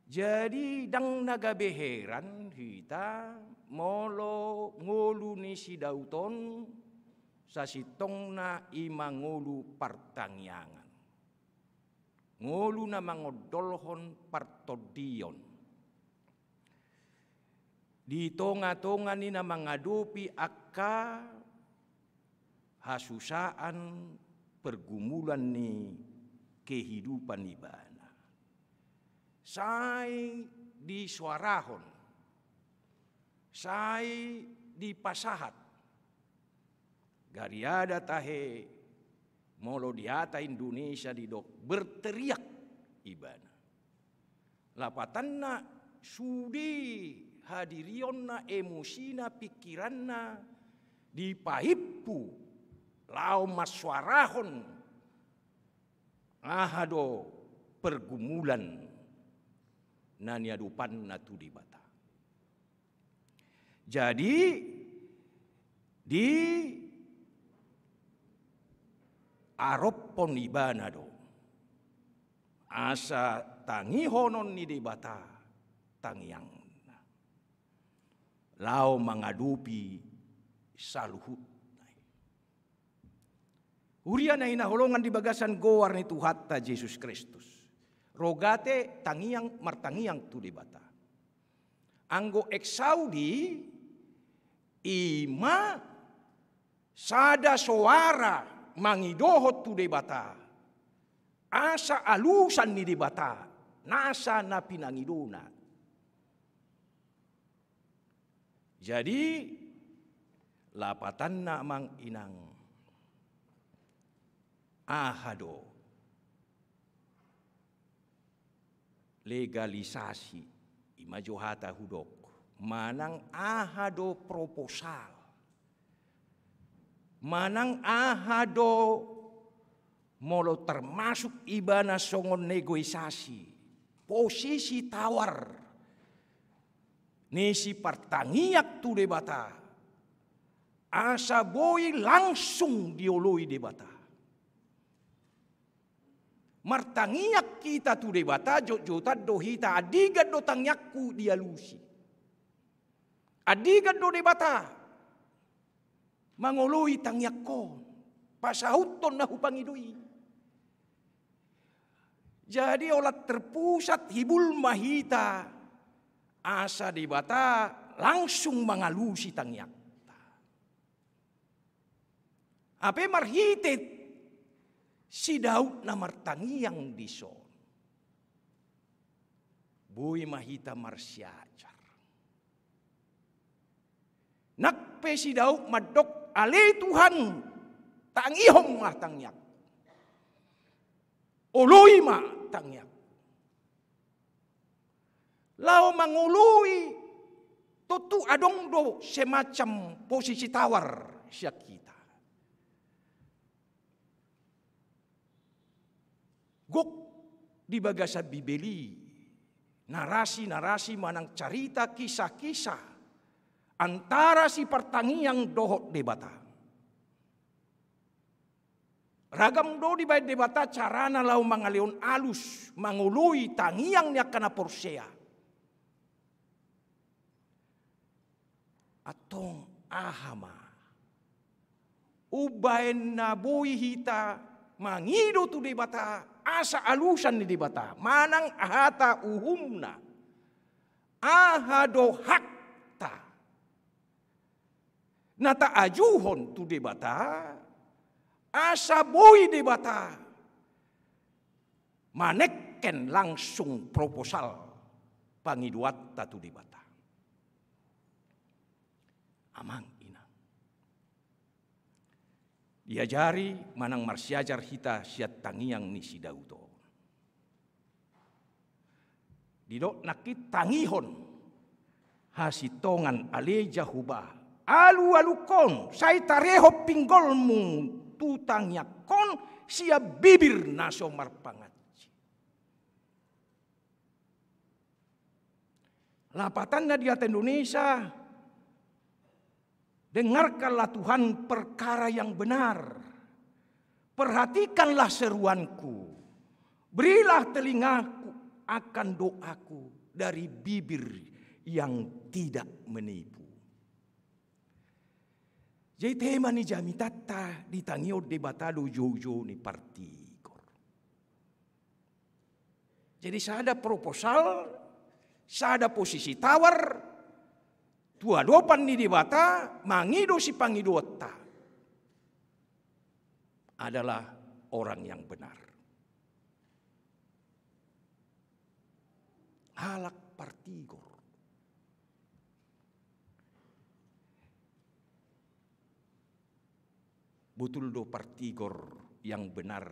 Jadi, ndang na gabe heran hita molo ngolu ni si Daud on sasintongna i ma ngolu partangiangan. Ngolu na mangondolhon partondion. Di tonga-tonga ni na mangadopi angka hasusaan, pergumulan ni kehidupan ibana. Sai disoarahon, sai dipasahat. Gariada tahe molo di hata Indonesia didok berteriak ibana. Lapatanna sude hadirionna, emosina, pikiranna dipaimpu laho mansoarahon aha do pergumulan na niadopanna tu Debata. Jadi, diarophon ibana do asa tangihonon ni Debata tangiangna laho mangadopi saluhutna i. Huria na hinaholongan di bagasan goar ni Tuhanta Jesus Kristus, rogate tangiang, martangiang tu Debata. Anggo Exaudi, i ma sada soara mangidohon tu Debata, asa alusan ni Debata nasa na pinangidona. Jadi, lapatanna, amang inang, aha do legalisasi, i ma jo hata hudok, manang aha do proposal, manang aha do molo termasuk ibana songon negosiasi, posisi tawar ni si partangiang tu Debata, asa boi langsung dioloi Debata. Martangiang hita tu Debata, jotjotan do hita, andigan do tangiangku dialusi. Andigan do Debata mangoloi tangiangkon, pasauthon na hupangido i. Jadi, olat terpusat, hibul ma hita, asa Debata langsung mangalusi tangiangta. Hape marhite si Daud na martangiang dison, boi ma hita marsiajar. Nang pe si Daud mandok, ale Tuhan, tangihon ma tangiang. Oloi ma tangiang. Laho mangoloi, tontu adong do semacam posisi tawar sian hita. Gok di bagasan Bibel i narasi-narasi manang carita, kisah-kisah antara si partangiang dohot Debata. Ragam do dibaen Debata carana laho mangalehon alus, mangoloi tangiang ni angka na porsea. Antong aha ma umbaen na boi hita mangido tu Debata asa alusan ni Debata, manang hata uhumna, aha do hakta na taajuhon tu Debata, asa boi Debata maneken langsung proposal pangidoanta tu Debata. Amang inang, diajari manang marsiajar hita sian tangiang ni si Daud on. Didok nangkin, tangihon hasintongan ale Jahowa, alualuhon, sai tarehon pinggolmu tu tangiangkon sian bibir na so marpangansi. Lapatanna di hata Indonesia, dengarkanlah Tuhan perkara yang benar. Perhatikanlah seruanku. Berilah telingaku akan doaku dari bibir yang tidak menipu. Jadi tema ni jamitanta di tangiang Debata do joujou ni partigor. Jadi sada proposal, sada posisi tawar, tu adopan ni Debata, mangido sipangidoanta adalah orang yang benar. Halak partigor. Botul do partigor yang benar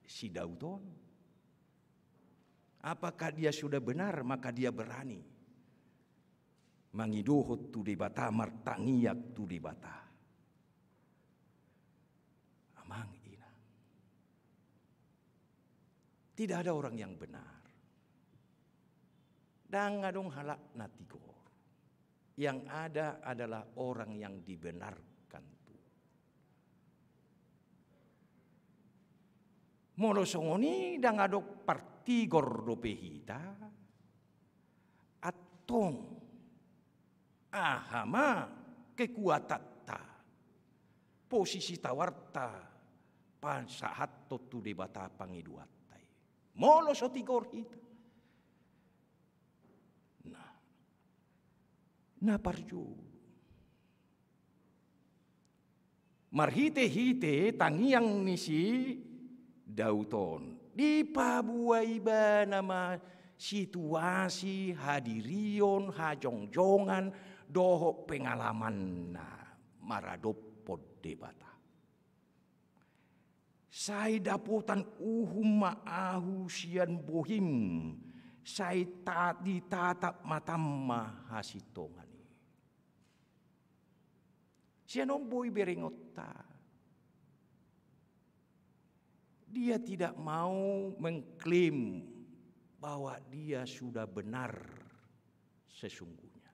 si Daud on? Apakah dia sudah benar, maka dia berani mangidohon tu Debata, martangiang tu Debata? Amang inang, tidak ada orang yang benar. Ndang adong halak na tigor. Yang ada adalah orang yang dibenarkan Tuhan. Molo songon i, ndang adong partigor dope hita, antong aha ma kekuatanta, posisi tawarta, pasahathon tu Debata pangidoanta i, molo so tigor hita? Nah, na parjolo, marhitehite tangiang ni si Daud on, dipaboa ibana ma situasi, hadirion, hajongjongan dohot pengalamanna maradophon Debata. Sai dapotan uhum ma ahu sian bohim, sai ta-, ditatap matam ma hasintongan i. Sian on boi berengonta. Dia tidak mau mengklaim bahwa dia sudah benar sesungguhnya.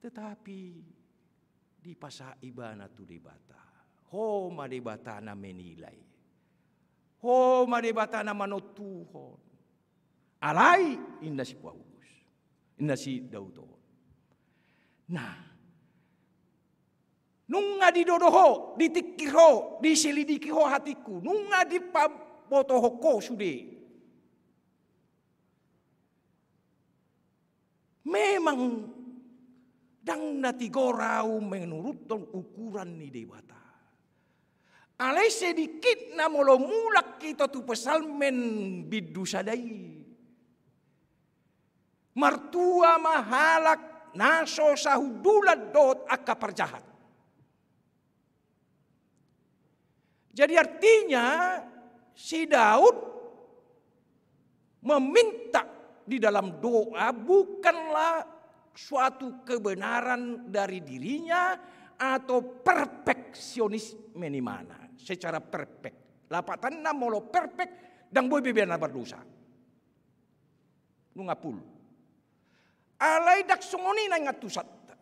Tetapi dipasahat ibana tu Debata. Ho ma Debata na menilai. Ho ma Debata na manontuhon. Alai, inna si Paulus, inna si Daud on. Nah, nunga didodo ho, ditingkir ho, diselidiki ho hatingku, nunga dipabotohon ho sude. Memang ndang na tigor ahu menuruthon ukuran ni Debata. Alai sedikitna molo mulak hita tu Psalmen bindu sada i, martua ma halak na so sahundulan dohot angka parjahat. Jadi artinya, si Daud meminta di dalam doa bukanlah suatu kebenaran dari dirinya atau perfeksionisme ni ibana secara perfect. Lapatanna molo perfect, ndang boi be ibana berdosa. Nunga full. Alai ndang songon i na ingatusanta.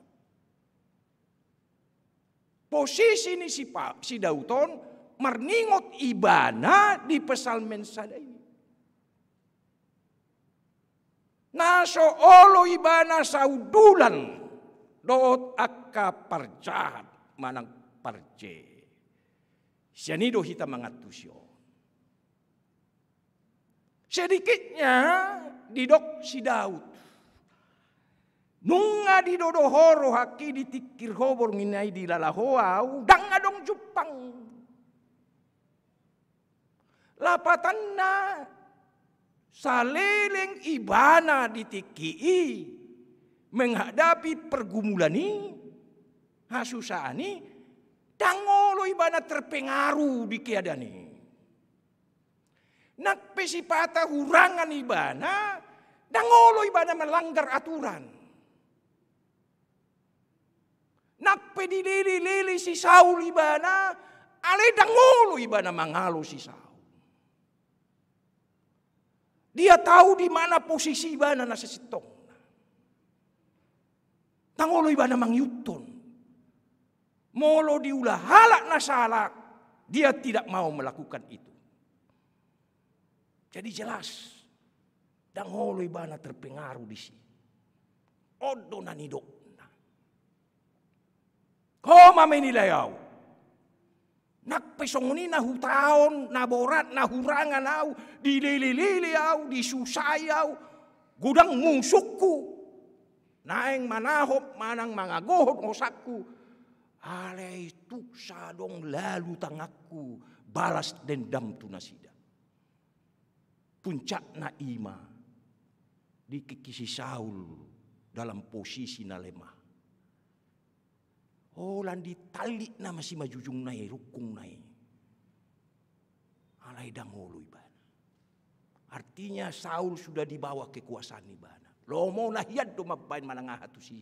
Posisi ni si Pa-, si Daud on, marningot ibana di Psalmen sada i, na so olo ibana sahundulan dohot angka parjahat manang parjhe. Sian i do hita mangantusi on. Sedikitnya didok si Daud, nunga didodo ho rohangki, ditingkir ho borngin, ai dilala ho ahu, ndang adong jumpang. Lapatanna, saleleng ibana di tingki i menghadapi pergumulan i, hasusaan i, ndang olo ibana terpengaruh di keadaan i. Nang pe sipata hurangan ibana, ndang olo ibana melanggar aturan. Nang pe dilelelele si Saul ibana, alai ndang olo ibana mangalo si Saul. Dia tahu di mana posisi ibana na sasintongna. Ndang olo ibana mangihuthon. Molo diula halak na sala, dia tidak mau melakukan itu. Jadi jelas, ndang olo ibana terpengaruh disi. On do na nidokna. Ho ma menilai au. Nang pe songon i na hutaon, na borat, na hurangan au, dilelelele au, disusai au, godang musungku. Naeng manahop manang mangagohon hosangku. Alai tung so adong lalu tanganku balas dendam tu nasida. Puncakna i ma di tingki si Saul dalam posisi na lemah. Holan ditallikna ma simanjujungna i, rungkungna i. Alai ndang olo ibana. Artinya Saul sudah di bawah kekuasaan ibana. Lomona hian do mambahen manang aha tu si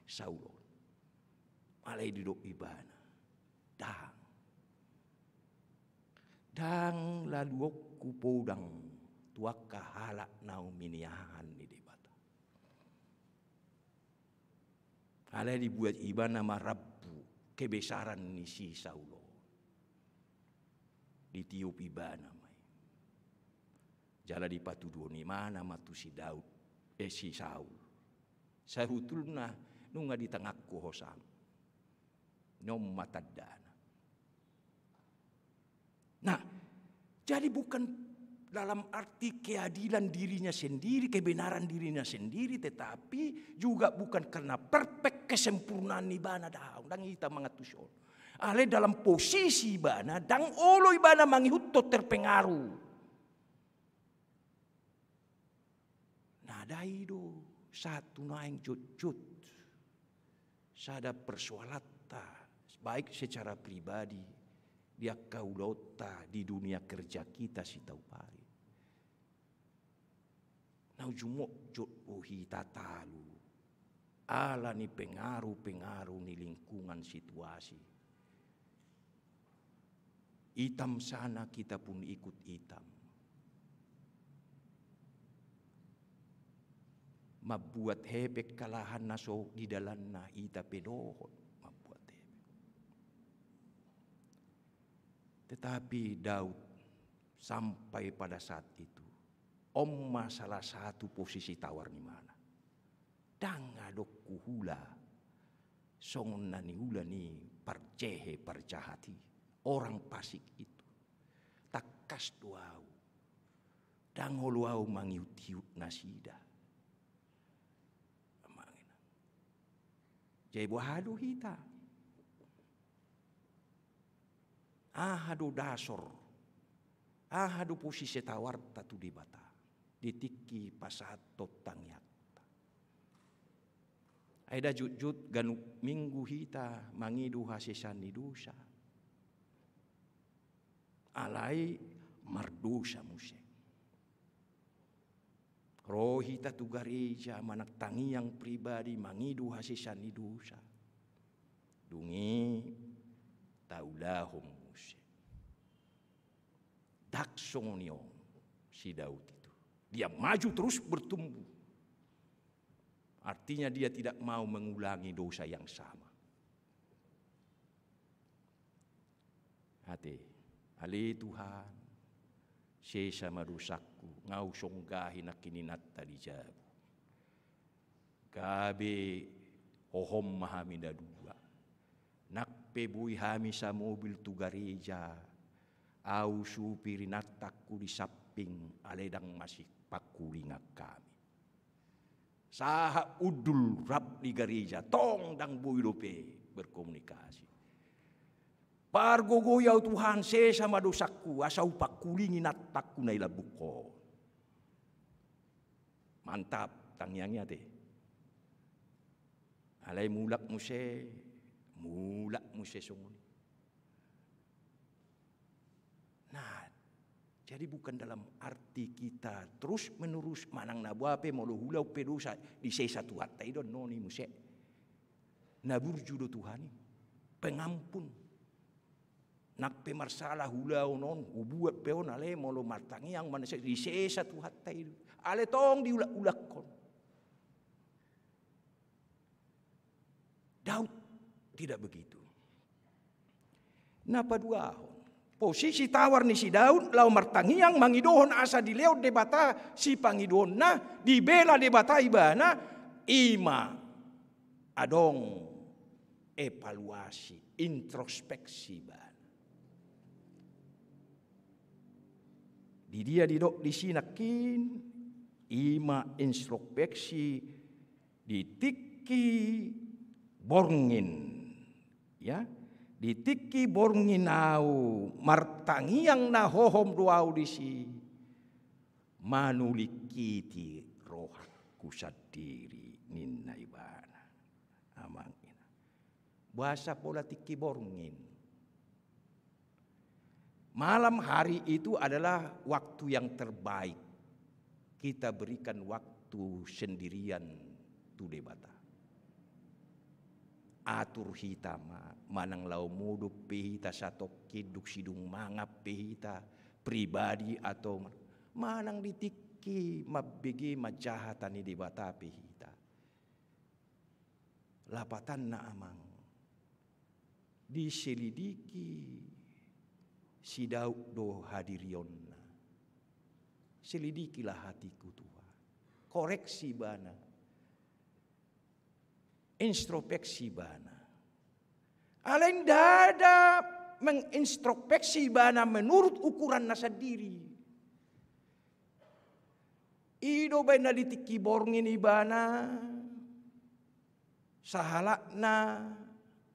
Saul on. Alai didok ibana, ndang. Ndang laluhonku podang tu angka halak na uminiahan ni Debata. Alai dibuat ibana ma rambu kebesaran ni si Saul on. Ditiop ibana ma i. Jala dipatuduhon ibana ma tu si Daud, eh, si Saul. Sabotulna nunga di tanganku hosam. On ma tandana. Nah, jadi bukan dalam arti keadilan dirinya sendiri, kebenaran dirinya sendiri, tetapi juga bukan karena perfect kesempurnaan ibana, daong, ndang hita mangantusi on. Alai dalam posisi ibana, ndang olo ibana mangihuthon terpengaruh. Ndada i do sahat tu naeng jotjot sada persoalanta, baik secara pribadi, di angka ulaonta, di dunia kerja kita sitaupari. Na ujung jotjot do hita talu ala ni pengaruh-pengaruh ni lingkungan, situasi. Itam sana kita pun ikut itam. Mambuat hepeng halahan na so di dalanna, hita pe dohot mambuat hepeng. Tetapi Daud sampai pada saat itu, on ma salah satu posisi tawar ni ibana. Ndang adong huhula songon na niula ni parjehe, parjahat i, orang fasik itu. Tangkas do au, ndang olo au mangihut-ihut nasida. Amang inang. Jadi boha do hita? Aha do dasor, aha do posisi tawarta tu Debata di tingki pasahathon tangiangta? Ai nda jotjot ganup minggu hita mangido hasesaan ni dosa. Alai mardosa muse. Ro hita tu gareja manang tangiang pribadi mangido hasesaan ni dosa. Dung i taulahon muse. Ndang songon i on si Daud itu. Dia maju terus bertumbuh. Artinya dia tidak mau mengulangi dosa yang sama. Ate, ale Tuhan, sesa ma dosangku, nga husonggahi nangkininanta di jabu. Gabe hohom ma hami na dua. Nang pe boi hami samobil tu gareja, au supir inantangku di samping, alai ndang masipangkulingan hami. Sahat hundul rap di gareja, tong ndang boi dope berkomunikasi. Pargogoi au Tuhan, sesa ma dosangku, asa hupangkulingi inantangku na di lambungkon. Mantap, tangiang i ate. Alai mulak muse, mulak muse songon i. Nah, jadi bukan dalam arti kita terus menerus manang na boha pe molo hulaon pe dosa disesa Tuhanta i do annon i muse. Na burju do Tuhan i. Pengampun. Nang pe marsala hulaon on, hubuat pe on, alai molo martangiang manang disesa Tuhanta i do. Alai tong diulak-ulakhon. Daud tidak begitu. Na paduahon, posisi tawar ni si Daud laho martangiang mangidohon asa dilehon Debata sipangidoonna, dibela Debata ibana, i ma adong evaluasi, introspeksi ibana. Di dia didok disi nangkin, i ma introspeksi di tingki borngin, ya, di tingki borngin ahu martangiang na hohom do ahu disi, manulingkiti rohangku sandiri, ninna ibana. Amang inang. Boasa pola tingki borngin? Malam hari itu adalah waktu yang terbaik. Kita berikan waktu sendirian tu Debata. Atur hita ma, manang laho modom pe hita satongkin, dung sidung mangan pe hita, pribadi atau ma-, manang di tingki mambege manjaha hata ni Debata pe hita. Lapatanna amang, diselidiki si Daud do hadirionna. Selidikilah hatiku Tuhan. Koreksi ibana. Introspeksi ibana. Alai ndada mengintrospeksi ibana menurut ukuranna sandiri. I do baen na di tingki borngin ibana, sahalakna,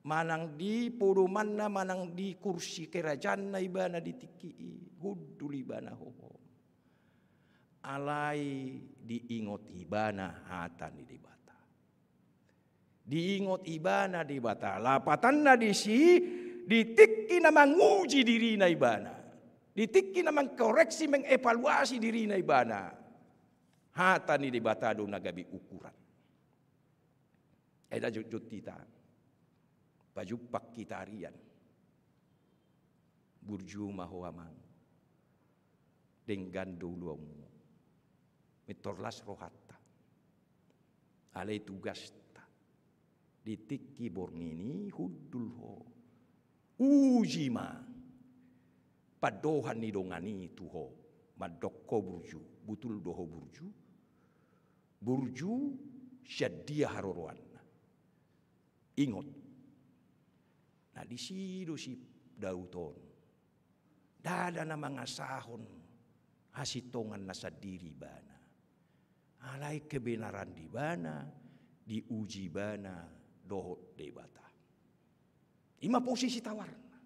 manang di podomanna, manang di kursi kerajaanna ibana di tingki i, hundul ibana hohom. Alai diingot ibana hata ni Debata. Diingot ibana Debata, lapatanna disi, di tingki na manguji dirina ibana, di tingki na mengkoreksi, mengevaluasi dirina ibana, hata ni Debata do na gabe ukuran. Eda jotjot hita, pajumpang hita arian. Burju ma ho amang. Denggan do ulaonmu. Mintor las rohanta. Alai tugasta. Di tingki borngin i hundul ho. Uji ma pandohan ni dongan i tu ho. Mandok ho burju. Butul do ho burju. Burju sian dia haroroanna. Ingot. Na disi do si Daud on. Ndada na mangasahon hasintonganna sandiri ibana. Alai kebenaran di ibana, diuji ibana dohot Debata. I ma posisi tawarna.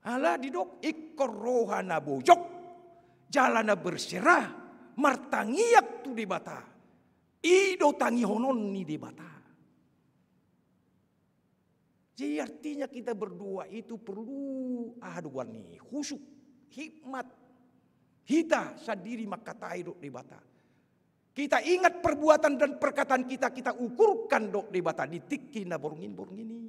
Ala didok ingkon roha na bojok, jala na berserah, martangiang tu Debata. I do tangihonon ni Debata. Jadi artinya kita berdoa itu perlu, ah, doan ni khusyuk, hikmat. Hita sandiri mangkatai dohot Debata. Kita ingat perbuatan dan perkataan kita, kita ukurkan dohot Debata di tingki na borngin-borngin i.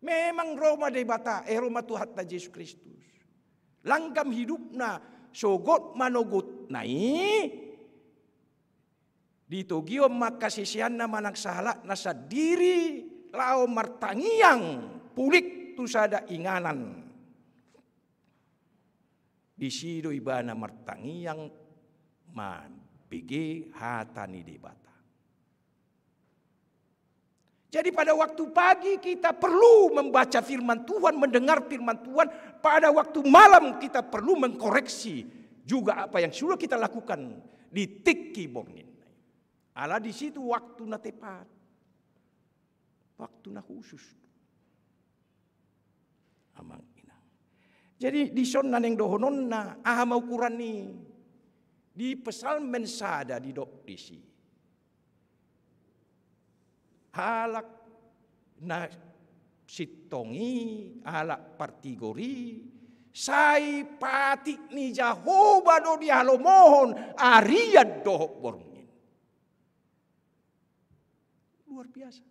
Memang ro ma Debata, eh, ro ma Tuhanta Jesus Kristus. Langgam hidupna, sogot manogotna i, ditogihon ma angka siseanna manang sahalakna sandiri, laho martangiang pulik tu sada inganan. Disi do ibana martangiang mambege hata ni Debata. Jadi pada waktu pagi kita perlu membaca firman Tuhan, mendengar firman Tuhan, pada waktu malam kita perlu mengkoreksi juga apa yang sudah kita lakukan di tingki borngin. Ala di situ waktu na tepat. Waktu na khusus. Amang inang. Jadi dison na naeng dohononna, aha ma ukuran i? Di Psalmen sada didok disi. Halak na sintong i, halak partigor i, sai patik ni Jahowa do dihalomohon arian dohot borngin. Luar biasa.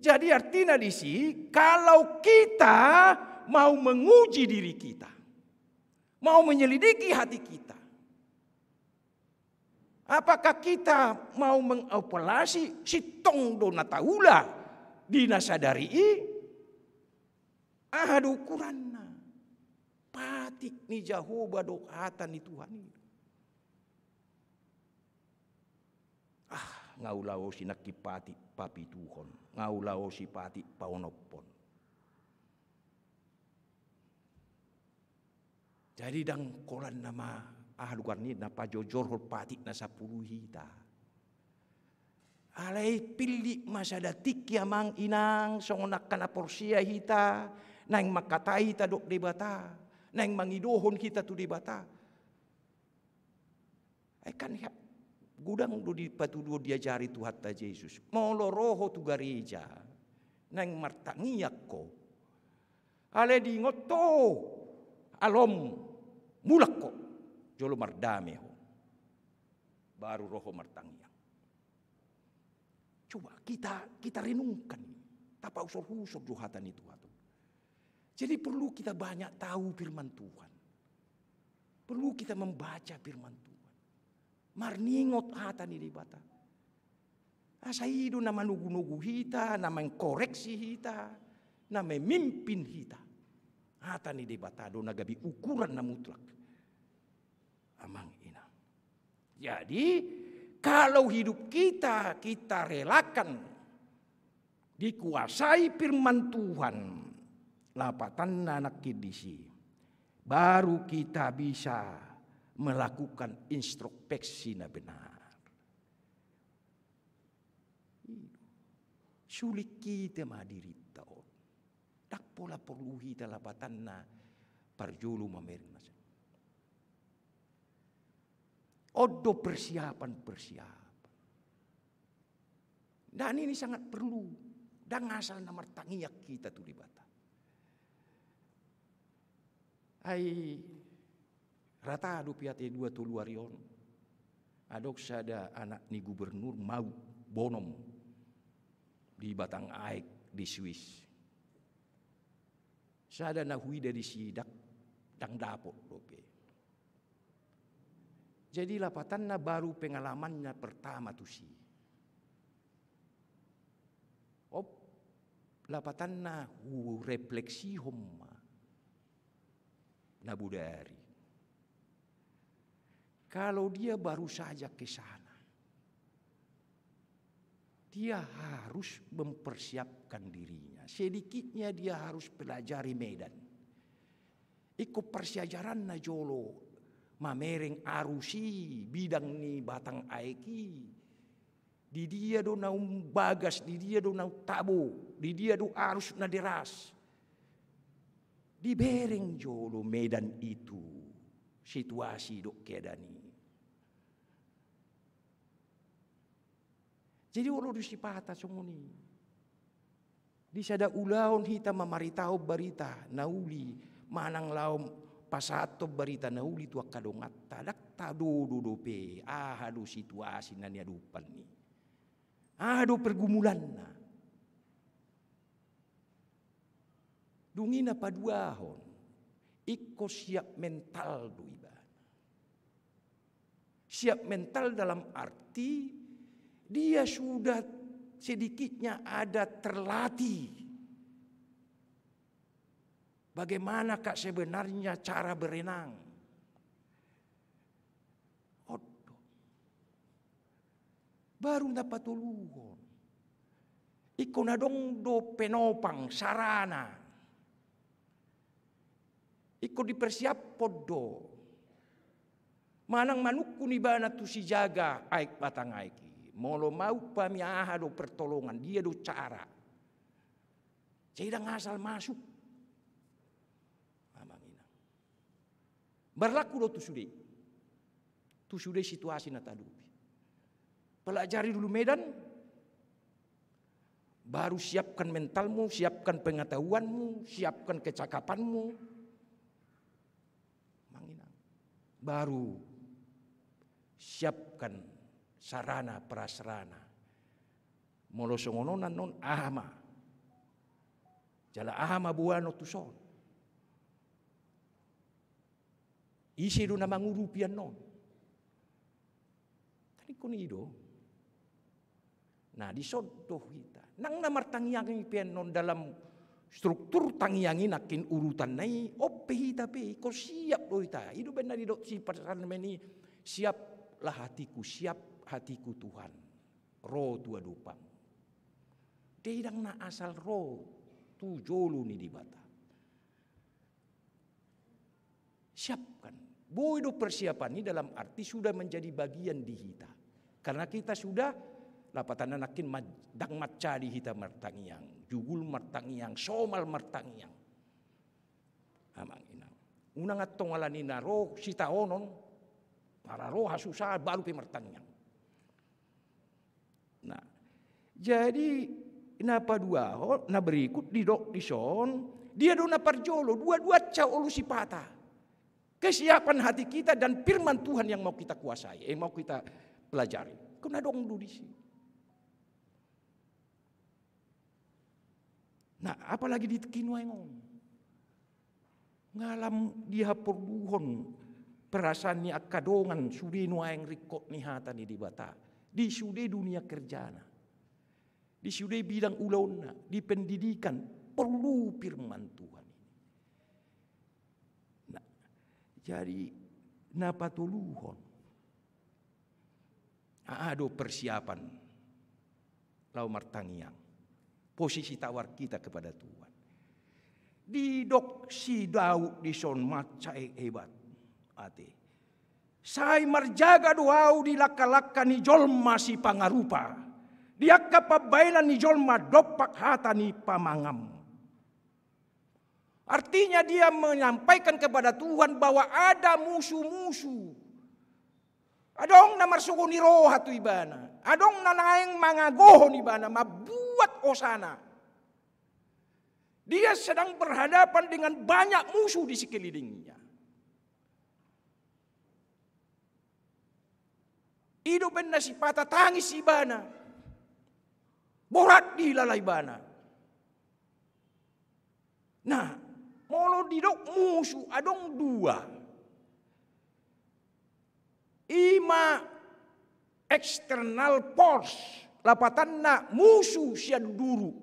Jadi artina disi, kalau kita mau menguji diri kita, mau menyelidiki hati kita, Apakah kita mau mengevaluasi, sintong do na taula di na sadari i? Aha do ukuranna? Patik ni Jahowa do hata ni Tuhan i. Ah, nga ulaosi nangkin patik papituhon, nga ulaosi patik paonomhon. Jadi ndang holan nama aha do goarna i, na pajojorhon patik na sampulu i hita. Alai pillit ma sada tingki amang inang, songon angka na porsea hita, naeng mangkatai hita dohot Debata, naeng mangidohon hita tu Debata. Ai kan godang do dipatuduhon, diajari Tuhanta Jesus. Molo ro ho tu gareja, naeng martangiang ho. Alai diingot ho, alom, mulak ho. Jolo mardame ho. Baru ro ho martangiang. Coba kita, kita renungkan. Tapausor-usor jo hata ni Tuhan. Jadi perlu kita banyak tahu firman Tuhan. Perlu kita membaca firman Tuhan. Marningot hata ni Debata. Asa i do na manogu-nogu hita, na mengkoreksi hita, na memimpin hita. Hata ni Debata do na gabe ukuran na mutlak. Amang inang. Jadi, kalau hidup kita, kita relakan dikuasai firman Tuhan, lapatanna nangkin disi, baru kita bisa melakukan introspeksi na benar. Sulik hita ma dirinta on. Ndang pola porlu hita lapatanna parjolo mamereng na. On do persiapan-persiapan. Ndang, ini sangat perlu. Ndang asal na martangiang hita tu Debata. Ai rata dope ate dua tolu ari on, adong sada anak ni gubernur maut bonom di Batang Aek di Swiss. Sada na huida disi, ndang dapot dope. Jadi lapatanna baru pengalamannya pertama tusi. Op, lapatanna hurefleksihon ma na bodari. Kalau dia baru saja ke sana, dia harus mempersiapkan dirinya. Sedikitnya dia harus pelajari medan. Ingkon parsiajaranna jolo mamereng arus i, bidang ni Batang Aek i. Di dia do na umbagas, di dia do na tabo, di dia do arus na deras. Dibereng jolo medan itu, situasi dohot keadaan i. Jadi olo do sipata songon i. Di sada ulaon hita mamaritahon barita na uli, manang laho pasahathon barita na uli tu angka donganta, ndang tadodo dope aha do situasi na niadopan i, aha do pergumulanna. Dung i na paduahon, ingkon siap mental do ibana. Siap mental dalam arti dia sudah sedikitnya ada terlatih bagaimanakah sebenarnya cara berenang. On do. Baru na patoluhon, ingkon adong do penopang, sarana. Ingkon dipersiaphon do. Manang manungkun ibana tu sijaga aek Batang Aek i. Molo mauk pami aha do pertolongan, dia do cara. Jadi ndang asal masuk. Amang inang. Berlaku do tu sude. Tu sude situasi na tahadopi. Pelajari dulu medan, baru siapkan mentalmu, siapkan pengetahuanmu, siapkan kecakapanmu. Amang inang. Baru siapkan sarana prasarana. Molo songon on annon aha ma. Jala aha ma boanon tuson. Ise do na mangurupi annon. Ningkon i do. Nah, dison do hita. Nang na martangiang i pe annon dalam struktur tangiang i nangkin urutanna i, on pe hita pe, ingkon siap do hita. I do umbahen na didok si Psalmen i, siaplah hatiku, siap hatiku Tuhan. Ro tu adopanMu. Ndang dang na asal ro tu jolo ni Debata. Siapkan. Boi do persiapan i dalam arti sudah menjadi bagian di hita. Karena kita sudah, lapatanna nangkin ma-, dang mansadi hita martangiang, jugul martangiang, somal martangiang. Amang inang. Unang antong alani na ro sitaonon, para ro hasusahan, baru pe martangiang. Nah, jadi na paduahon, na berikut didok dison, dia do na parjolo, dua-dua aja olo sipata. Kesiapan hati kita dan firman Tuhan yang mau kita kuasai, eh, mau kita pelajari. Kan adong do disi. Nah, apalagi di tingki nuaeng on. Nga lam dihaporluhon perasaan ni angka dongan sude nuaeng ringkot ni hata ni Debata. Di sude dunia kerjana. Di sude bidang ulaonna, di pendidikan, porlu firman Tuhan ini. Nah, jadi na patoluhon. Aha do persiapan laho martangiang. Posisi tawar kita kepada Tuhan. Didok si Daud dison mansai hebat. Ate. Sai marjaga do ahu di langka-langka ni jolma sipangarupa. Di angka pambaenan ni jolma dompak hata ni pamanganmu. Artinya dia menyampaikan kepada Tuhan bahwa ada musuh-musuh. Adong na marsogo ni roha tu ibana. Adong na naeng mangagohon ibana, mambuat hosana. Dia sedang berhadapan dengan banyak musuh di sekelilingnya. I do umbahen na sipata tangis ibana. Borat dihilala ibana. Nah, molo didok musuh adong dua. I ma external force, lapatanna musuh sian duru.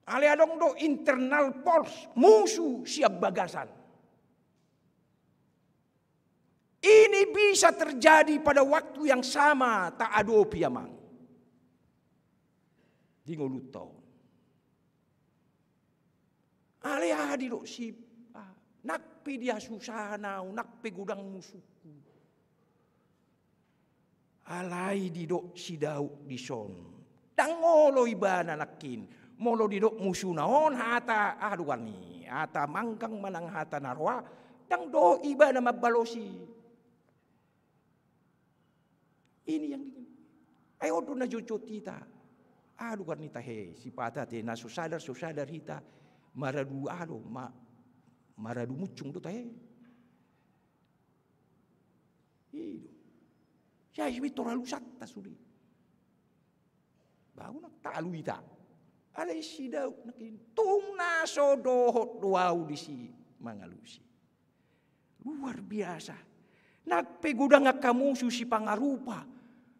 Alai adong do internal force, musuh sian bagasan. Ini bisa terjadi pada waktu yang sama taadopi, amang. Di ngolunta on. Alai aha didok si, ah, nang pe dihasusahan ahu, nang pe godang musuhku. Alai didok si Daud dison. Dang olo ibana nangkin. Molo didok musuhna on hata, ah, duan i. Hata manggang manang hata na roa. Dang dohot ibana mambalosi. Ini yang di-, ai on do na jotjot hita. Ah, duan i tahe, sipata te, na so sadar, so sadar hita. Maradu alo, ma-, maradu muncung do tahe. I do. Sai pintor alusanta sude. Baru nang taalu hita. Alai si Daud nangkin tung na so dohot do ahu disi mangalusi. Luar biasa. Nang pe godang angka musuh sipangarupa.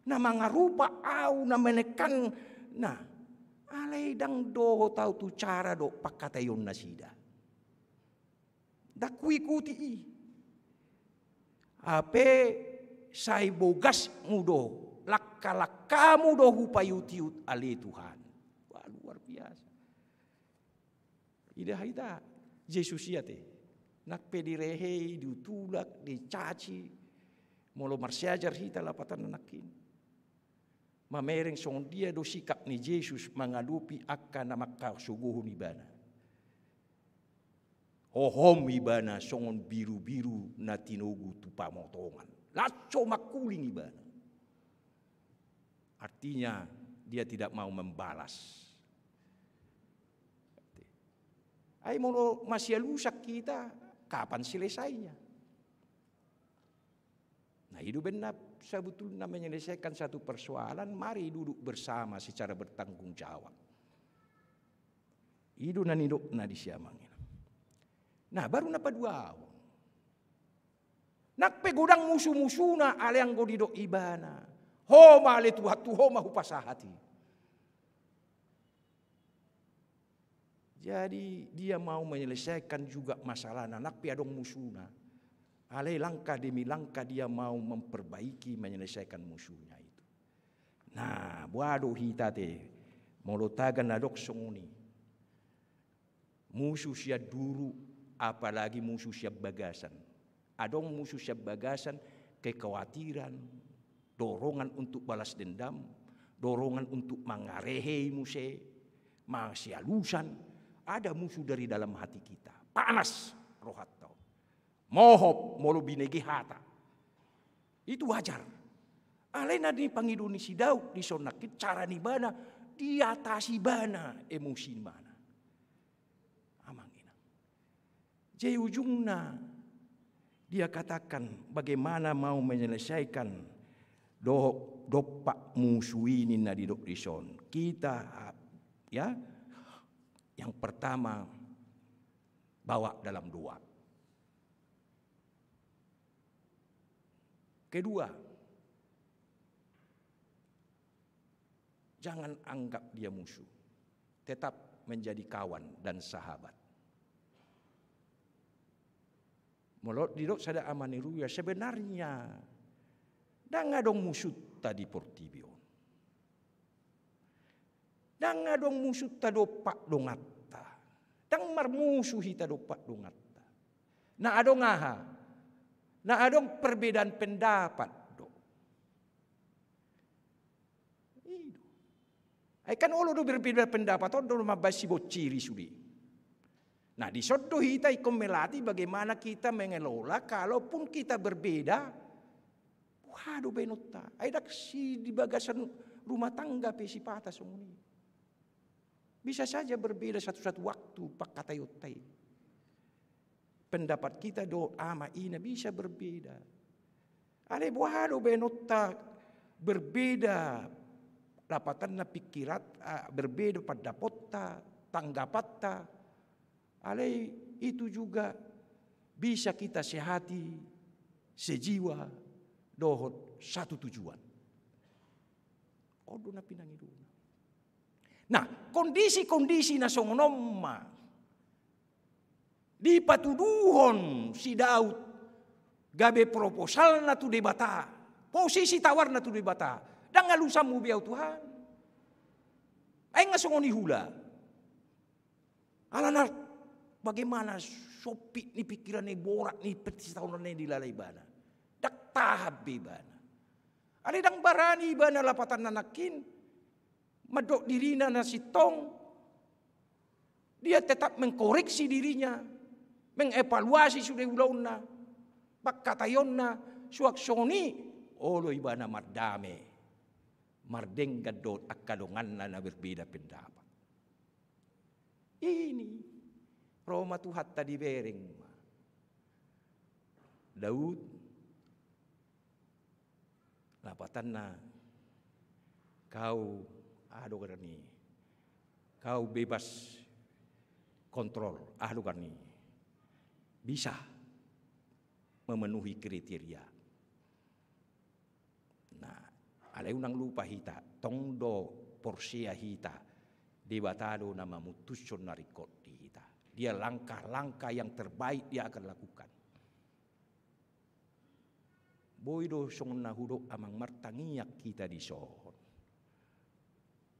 Na mangarupa ahu, na menekan. Nah, alai dang dohot ahu tu cara dohot pangkataion nasida. Dang huikuti i. Hape sai bogasmu do, langka-langkamu do hupaiut-iut ale Tuhan. Wah, luar biasa. Ida hita, Jesus i ate. Nang pe direhei, ditulak, dicaci. Molo marsiajar hita lapatanna nangkin. Mamereng songon dia do sikap ni Jesus mangadopi angka na mangkasogohon ibana. Hohom ibana songon birubiru na tinogu tu pamotongan. Langsung mangkuling ibana. Artinya, dia tidak mau membalas. Ai molo masialusan hita, kapan selesainya? Nah, i do umbahen na sebetulna menyelesaikan satu persoalan, mari duduk bersama secara bertanggung jawab. I do na nidokna disi, amang inang. Nah, baru na paduahon. Nang pe godang musu-musuna, alai anggo didok ibana, "Ho ma ale Tuhan, tu Ho ma hupasahat i." Jadi, dia mau menyelesaikan juga masalahna, nang pe adong musuna. Alai langkah demi langkah dia mau memperbaiki, menyelesaikan musuhnya itu. Nah, boha do hita te, molo tagan adong songon i. Musu sian duru, apalagi musu sian bagasan. Adong musu sian bagasan, kekhawatiran, dorongan untuk balas dendam, dorongan untuk mangarehei muse, masialusan, ada musuh dari dalam hati kita. Panas rohanta on. Mohop molo binege hata. Itu wajar. Alai na nipangido ni si Daud dison nangkin, cara ni ibana, diatasi ibana emosi ni ibana. Amang inang. Jadi ujungna dia katakan bagaimana mau menyelesaikan do-, dompak musu i ninna didok dison. Kita, ya, yang pertama, bawa dalam doa. Kedua, jangan anggap dia musuh. Tetap menjadi kawan dan sahabat. Molo didok sada ama ni rua, sebenarnya ndang adong musunta di portibi on. Ndang adong musunta dompak donganta. Ndang marmusu hita dompak donganta. Na adong aha? Na adong perbedaan pendapat do. I do. Ai kan olo do berbeda pendapat on do mambahen sibonciri sude. Nah, dison do hita ingkon melatih bagaimana kita mengelola kalaupun kita berbeda, boha do baenonta. Ai ndang si di bagasan rumah tangga pe sipata songon i. Bisa saja berbeda satu-satu waktu pangkataionta i. Pendapat kita dohot ama ina bisa berbeda. Alai boha do baenonta berbeda lapatanna pikiran, ah, berbeda pendapatta, tanggapanta. Alai itu juga bisa kita sehati, sejiwa, dohot satu tujuan. On do na pinangidona. Nah, kondisi-kondisi na songon on ma dipatuduhon si Daud gabe proposalna tu Debata, posisi tawarna tu Debata. Ndang alusanmu be ahu Tuhan. Ai nga songon i hula. Alana bagaimana sompit ni pikiran ni, borat ni pertistahonanna i dilala ibana. Ndang tahan be ibana. Alai ndang barani ibana lapatanna nangkin mandok dirina na sintong, dia tetap mengkoreksi dirinya, mengevaluasi sude ulaonna, pangkataionna, suang songon i, olo ibana mardame, mardenggan dohot angka donganna na berbeda pendapat. Ini, ro ma Tuhanta dibereng ma. Daud, lapatanna, kau, aha do goarna i, kau bebas kontrol, aha do goarna i, bisa memenuhi kriteria. Nah, alai unang lupa hita, tong do porsea hita, Debata do na mamutushon na ringkot di hita. Dia langkah-langkah yang terbaik dia akan lakukan. Boi do songon na hudok amang martangiang hita dison.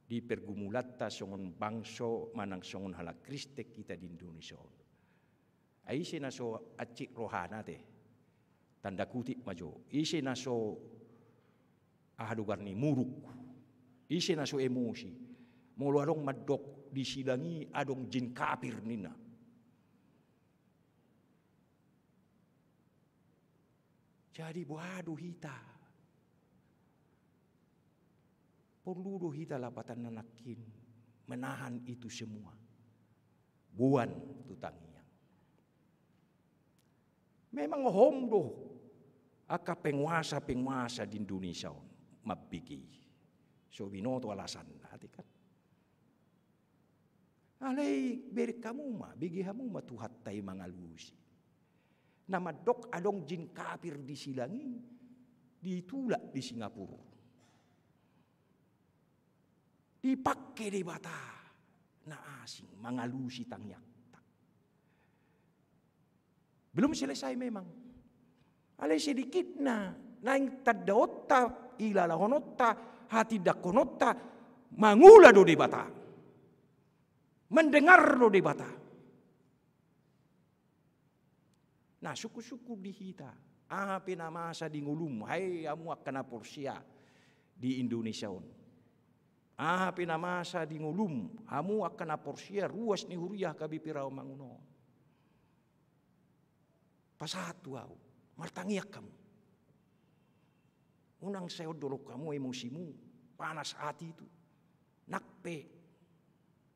Di pergumulanta songon bangso manang songon halak Kristen hita di Indonesia on. Ai ise na so ancit rohana te. Tanda kutip ma jo. Ise na so, aha do goarna i, muruk. Ise na so emosi. Molo adong mandok di sidang i adong jin kapir ninna. Jadi boha do hita? Porlu do hita lapatanna nangkin menahan itu semua. Boan tu tangiang. Memang hom do angka penguasa-penguasa di Indonesia on mambege i. So binoto alasanna ate kan. Alai bereng hamu ma, bege hamu ma Tuhanta i mangalusi. Na mandok adong jin kafir di silang i, ditulak di Singapura. Dipangke Debata na asing mangalusi tangiangta. Belum selesai memang. Alai sedikitna naeng tandaonta, ilalahononta, hatindangkononta, mangula do Debata. Mendengar do Debata. Na sungkun-sungkun di hita, aha pe na masa di ngolum, hai hamu angka na porsea di Indonesia on. Aha pe na masa di ngolum, hamu angka na porsea ruas ni huria H K B P Rawamangun on. Pasahat tu ahu, martangiang hamu. Unang sai on dolok hamu emosimu, panas hati itu. Nang pe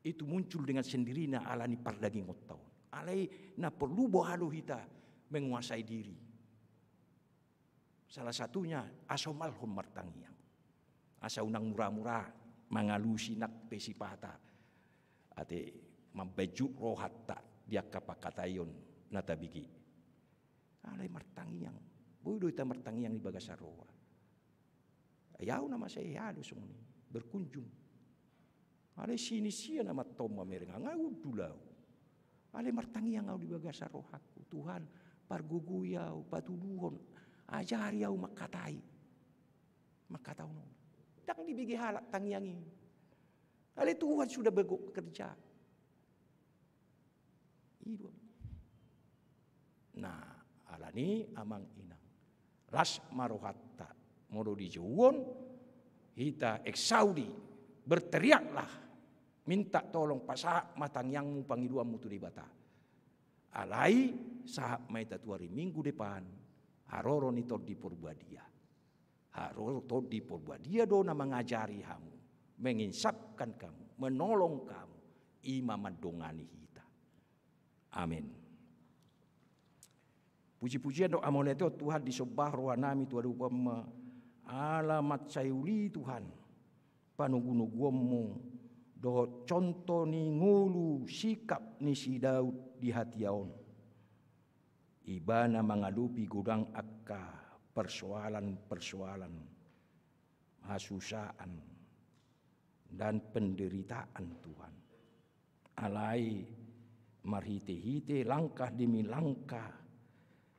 itu muncul dengan sendirinya ala ni pardagingonta on. Alai na porlu boha do hita menguasai diri. Salah satunya, asa somalhon martangiang. Asa unang mura-mura mangalusi nang pe sipata. Ate mambaen jut rohanta di angka pangkataion na tabege. Alai martangiang. Boi do hita martangiang di bagasan roha. Ai ahu na masa i, ahu do songon i, berkunjung. Alai sinisia na mantong mamereng, nga hundul ahu. Alai martangiang ahu di bagasan rohangku, Tuhan, pargogoi ahu, patuduhon, ajari ahu mangkatai. Mangkatahon on. Ndang dibege halak tangiang i. Alai Tuhan sudah bekerja. I do. Nah, alani amang inang, las ma rohanta. Molo dijouhon, hita exaudi, berteriaklah, minta tolong, pasahat ma tangiangmu, pangidoanmu tu Debata. Alai sahat ma hita tu ari Minggu depan, haroro ni Tondi Porbadia. Haroro Tondi Porbadia do na mangajari hamu, menginsapkan kamu, menolong kamu, i ma mandongani hita. Amen. Puji-pujian dohot hamauliateon Tuhan, disomba rohanami tu adopanmu, ala mansai uli Tuhan panogunoguonmu dohot contoh ni ngolu, sikap ni si Daud di hatiha on. Ibana mangadopi godang angka persoalan-persoalan, hasusaan, dan penderitaan, Tuhan. Alai marhite-hite langkah demi langkah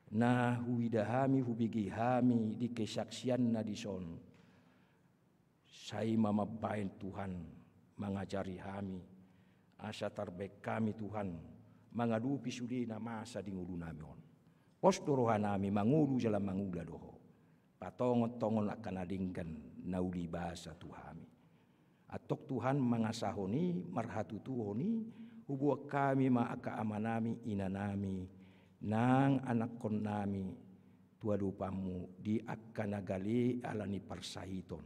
na huida hami, hubege hami di kesaksianna dison, sai ma mambaen, Tuhan, mangajari hami, asa tarbaen hami, Tuhan, mangadopi sude na masa di ngolunami on. Pos do rohanami mangolu jala mangula do Ho. Patongon-tongon angka na denggan na uli basa tu hami. Antong, Tuhan, mangasahon i, marhatutuhon i, huboan hami ma angka amanami, inanami, nang anakkonnami tu adopanmu di angka na gale ala ni parsahiton.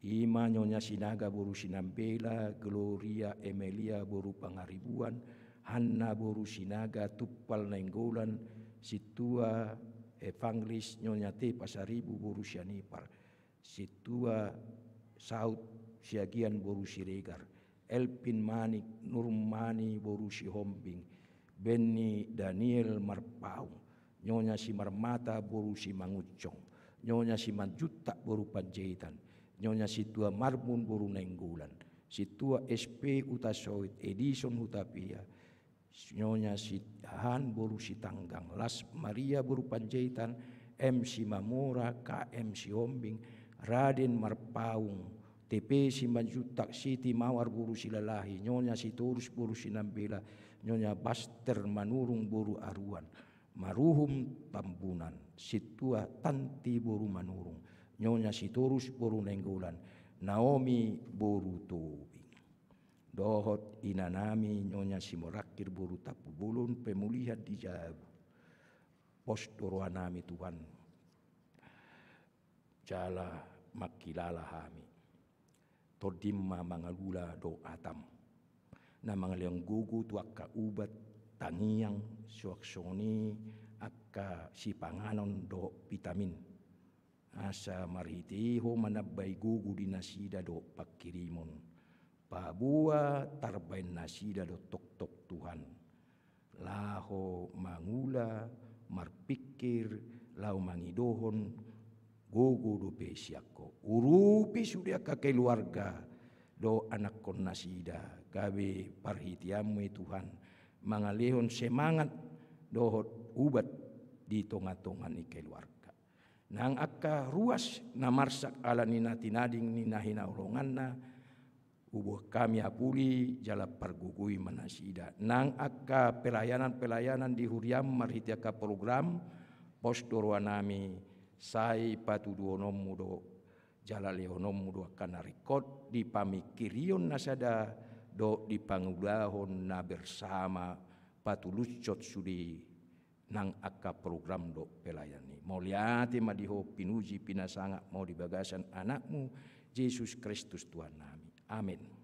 I ma Nyonya Sinaga boru Sinambela, Gloria Emelia boru Pangaribuan, Hanna boru Sinaga, Tumpal Nainggolan, Sintua Evangelis Nyonya T Pasaribu boru Sianipar, Sintua Saut Siagian boru Siregar, Elvin Manik, Nurmani boru Sihombing, Benny Daniel Marpaung, Nyonya Simarmata boru Simangunsong, Nyonya Simanjuntak boru Panjaitan, Nyonya Sintua Marbun boru Nainggolan, Sintua S P Hutasoit, Edison Hutapea, Nyonya Siahaan boru Sitanggang, Las Maria boru Panjaitan, M Simamora, K M Sihombing, Raden Marpaung, T P Simanjuntak, Siti Mawar boru Silalahi, Nyonya Sitorus boru Sinambela, Nyonya Baster Manurung boru Aruan, Maruhum Tambunan, Sintua Tanti boru Manurung, Nyonya Sitorus boru Nainggolan, Naomi boru Tobing. Dohot inanami Nyonya Simorangkir boru Tampubolon, pemulihan di jabu. Pos do rohanami, Tuhan, jala mangkilala hami. Tondim ma mangula do hatam, na mangalehon gogo tu angka ubat, tangiang, suang songon i angka sipanganon dohot vitamin. Asa marhite i Ho manambai gogo di nasida dohot pangkirimon. Paboa tarbaen nasida do tongtong, Tuhan. laho mangula, marpingkir, laho mangidohon gogo dope sian Ho. Urupi sude angka keluarga dohot anakkon nasida, gabe parhiteanMu i Tuhan, mangalehon semangat dohot ubat di tonga-tonga ni keluarga. Nang angka ruas na marsak ala ni na tinading ni na hinaholonganna, huboan hami apuli jala pargogoi ma nasida. Nang angka pelayanan-pelayanan di huriaM marhite angka program, pos do rohanami, sai patuduhononMu do, jala lehononMu do angka na ringkot di pamingkirion na sada dohot di pangulahon na bersama, patulushon sude nang angka program dohot pelayanan i. Mauliate ma di Ho, pinuji, pinasangap ma Ho di bagasan AnakMu, Jesus Kristus Tuhannami. Amen.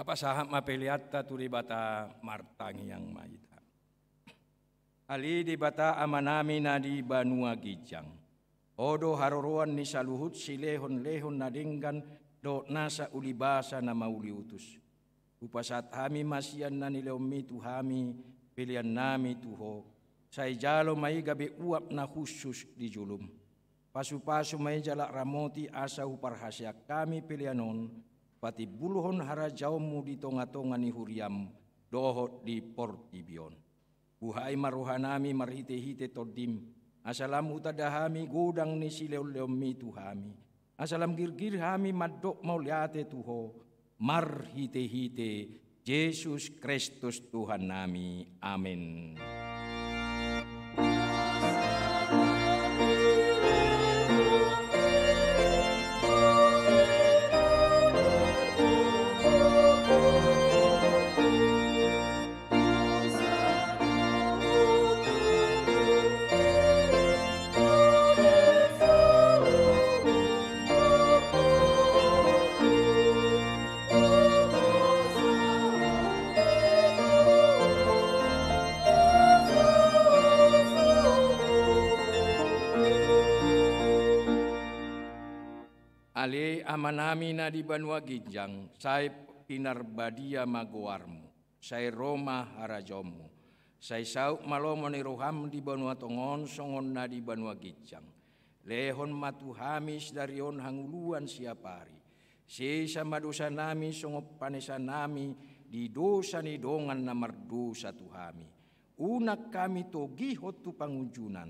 Pasahat ma peleanta tu Debata, martangiang ma hita. Ale Debata Amanami na di banua ginjang, Ho do haroroan ni saluhut silehonlehon na denggan dohot nasa ulibasa na mauliutus. Hupasahat hami ma sian na nilehonMi tu hami peleannami tu Ho, sai jalo ma i gabe uap na hushus di jolom. Pasupasu ma i jala ramoti asa huparhaseang hami pelean on patimbulhon harajaonMu di tongatonga ni huriaM dohot di portibi on. Buhai ma rohanami marhitehite TondiM, asa lam hutanda hami godang ni silehonlehonMi tu hami, asa lam girgir hami mandok mauliate tu Ho, marhitehite Jesus Kristus Tuhannami. Amen. Ale Amanami na di banua ginjang, sai pinarbadia ma goarMu. Sai ro ma harajaonMu. Sai saut ma lomo ni rohaM di banua tonga on songon na di banua ginjang. Lehon ma tu hami sadari on hangoluan siapari. Sesa ma dosanami songon panesanami di dosa ni dongan na mardosa tu hami. Unang hami togihon tu pangunjunan,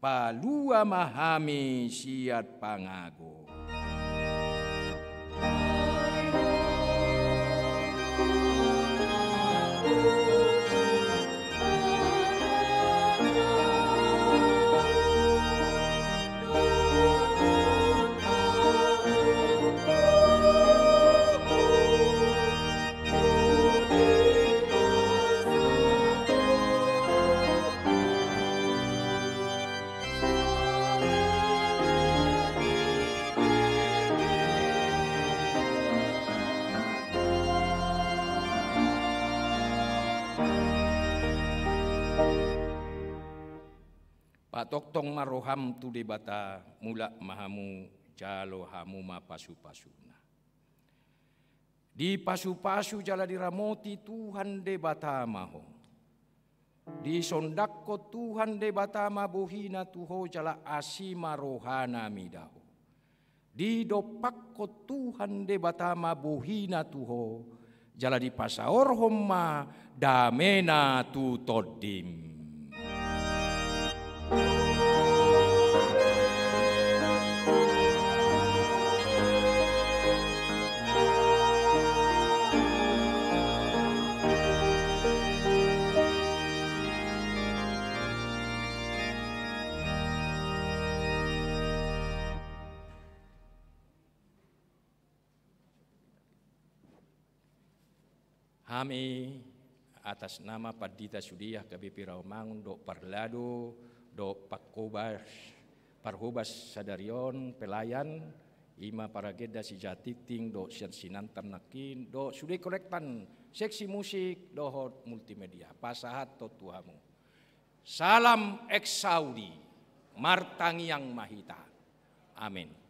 palua ma hami sian pangago. Patongtong ma roham tu Debata, mulak ma hamu, jalo hamu ma pasupasuna. Dipasupasu jala diramoti Tuhan Debata ma ho. Disondangkon Tuhan Debata ma bohina tu ho jala asi ma rohana mida ho. Didompakkon Tuhan Debata ma bohina tu ho jala dipasaorhon ma damena tu tondim. Hami atas nama pandita sude H K B P Rawamangun dohot parlado dohot parhobas, parhobas sadari on pelayan, ima paragenda Sijahatingting dohot sian Sinantan nangkin dohot sude kolektan seksi musik dohot multimedia, pasahathon tu hamu. Salam Exaudi, martangiang ma hita. Amen.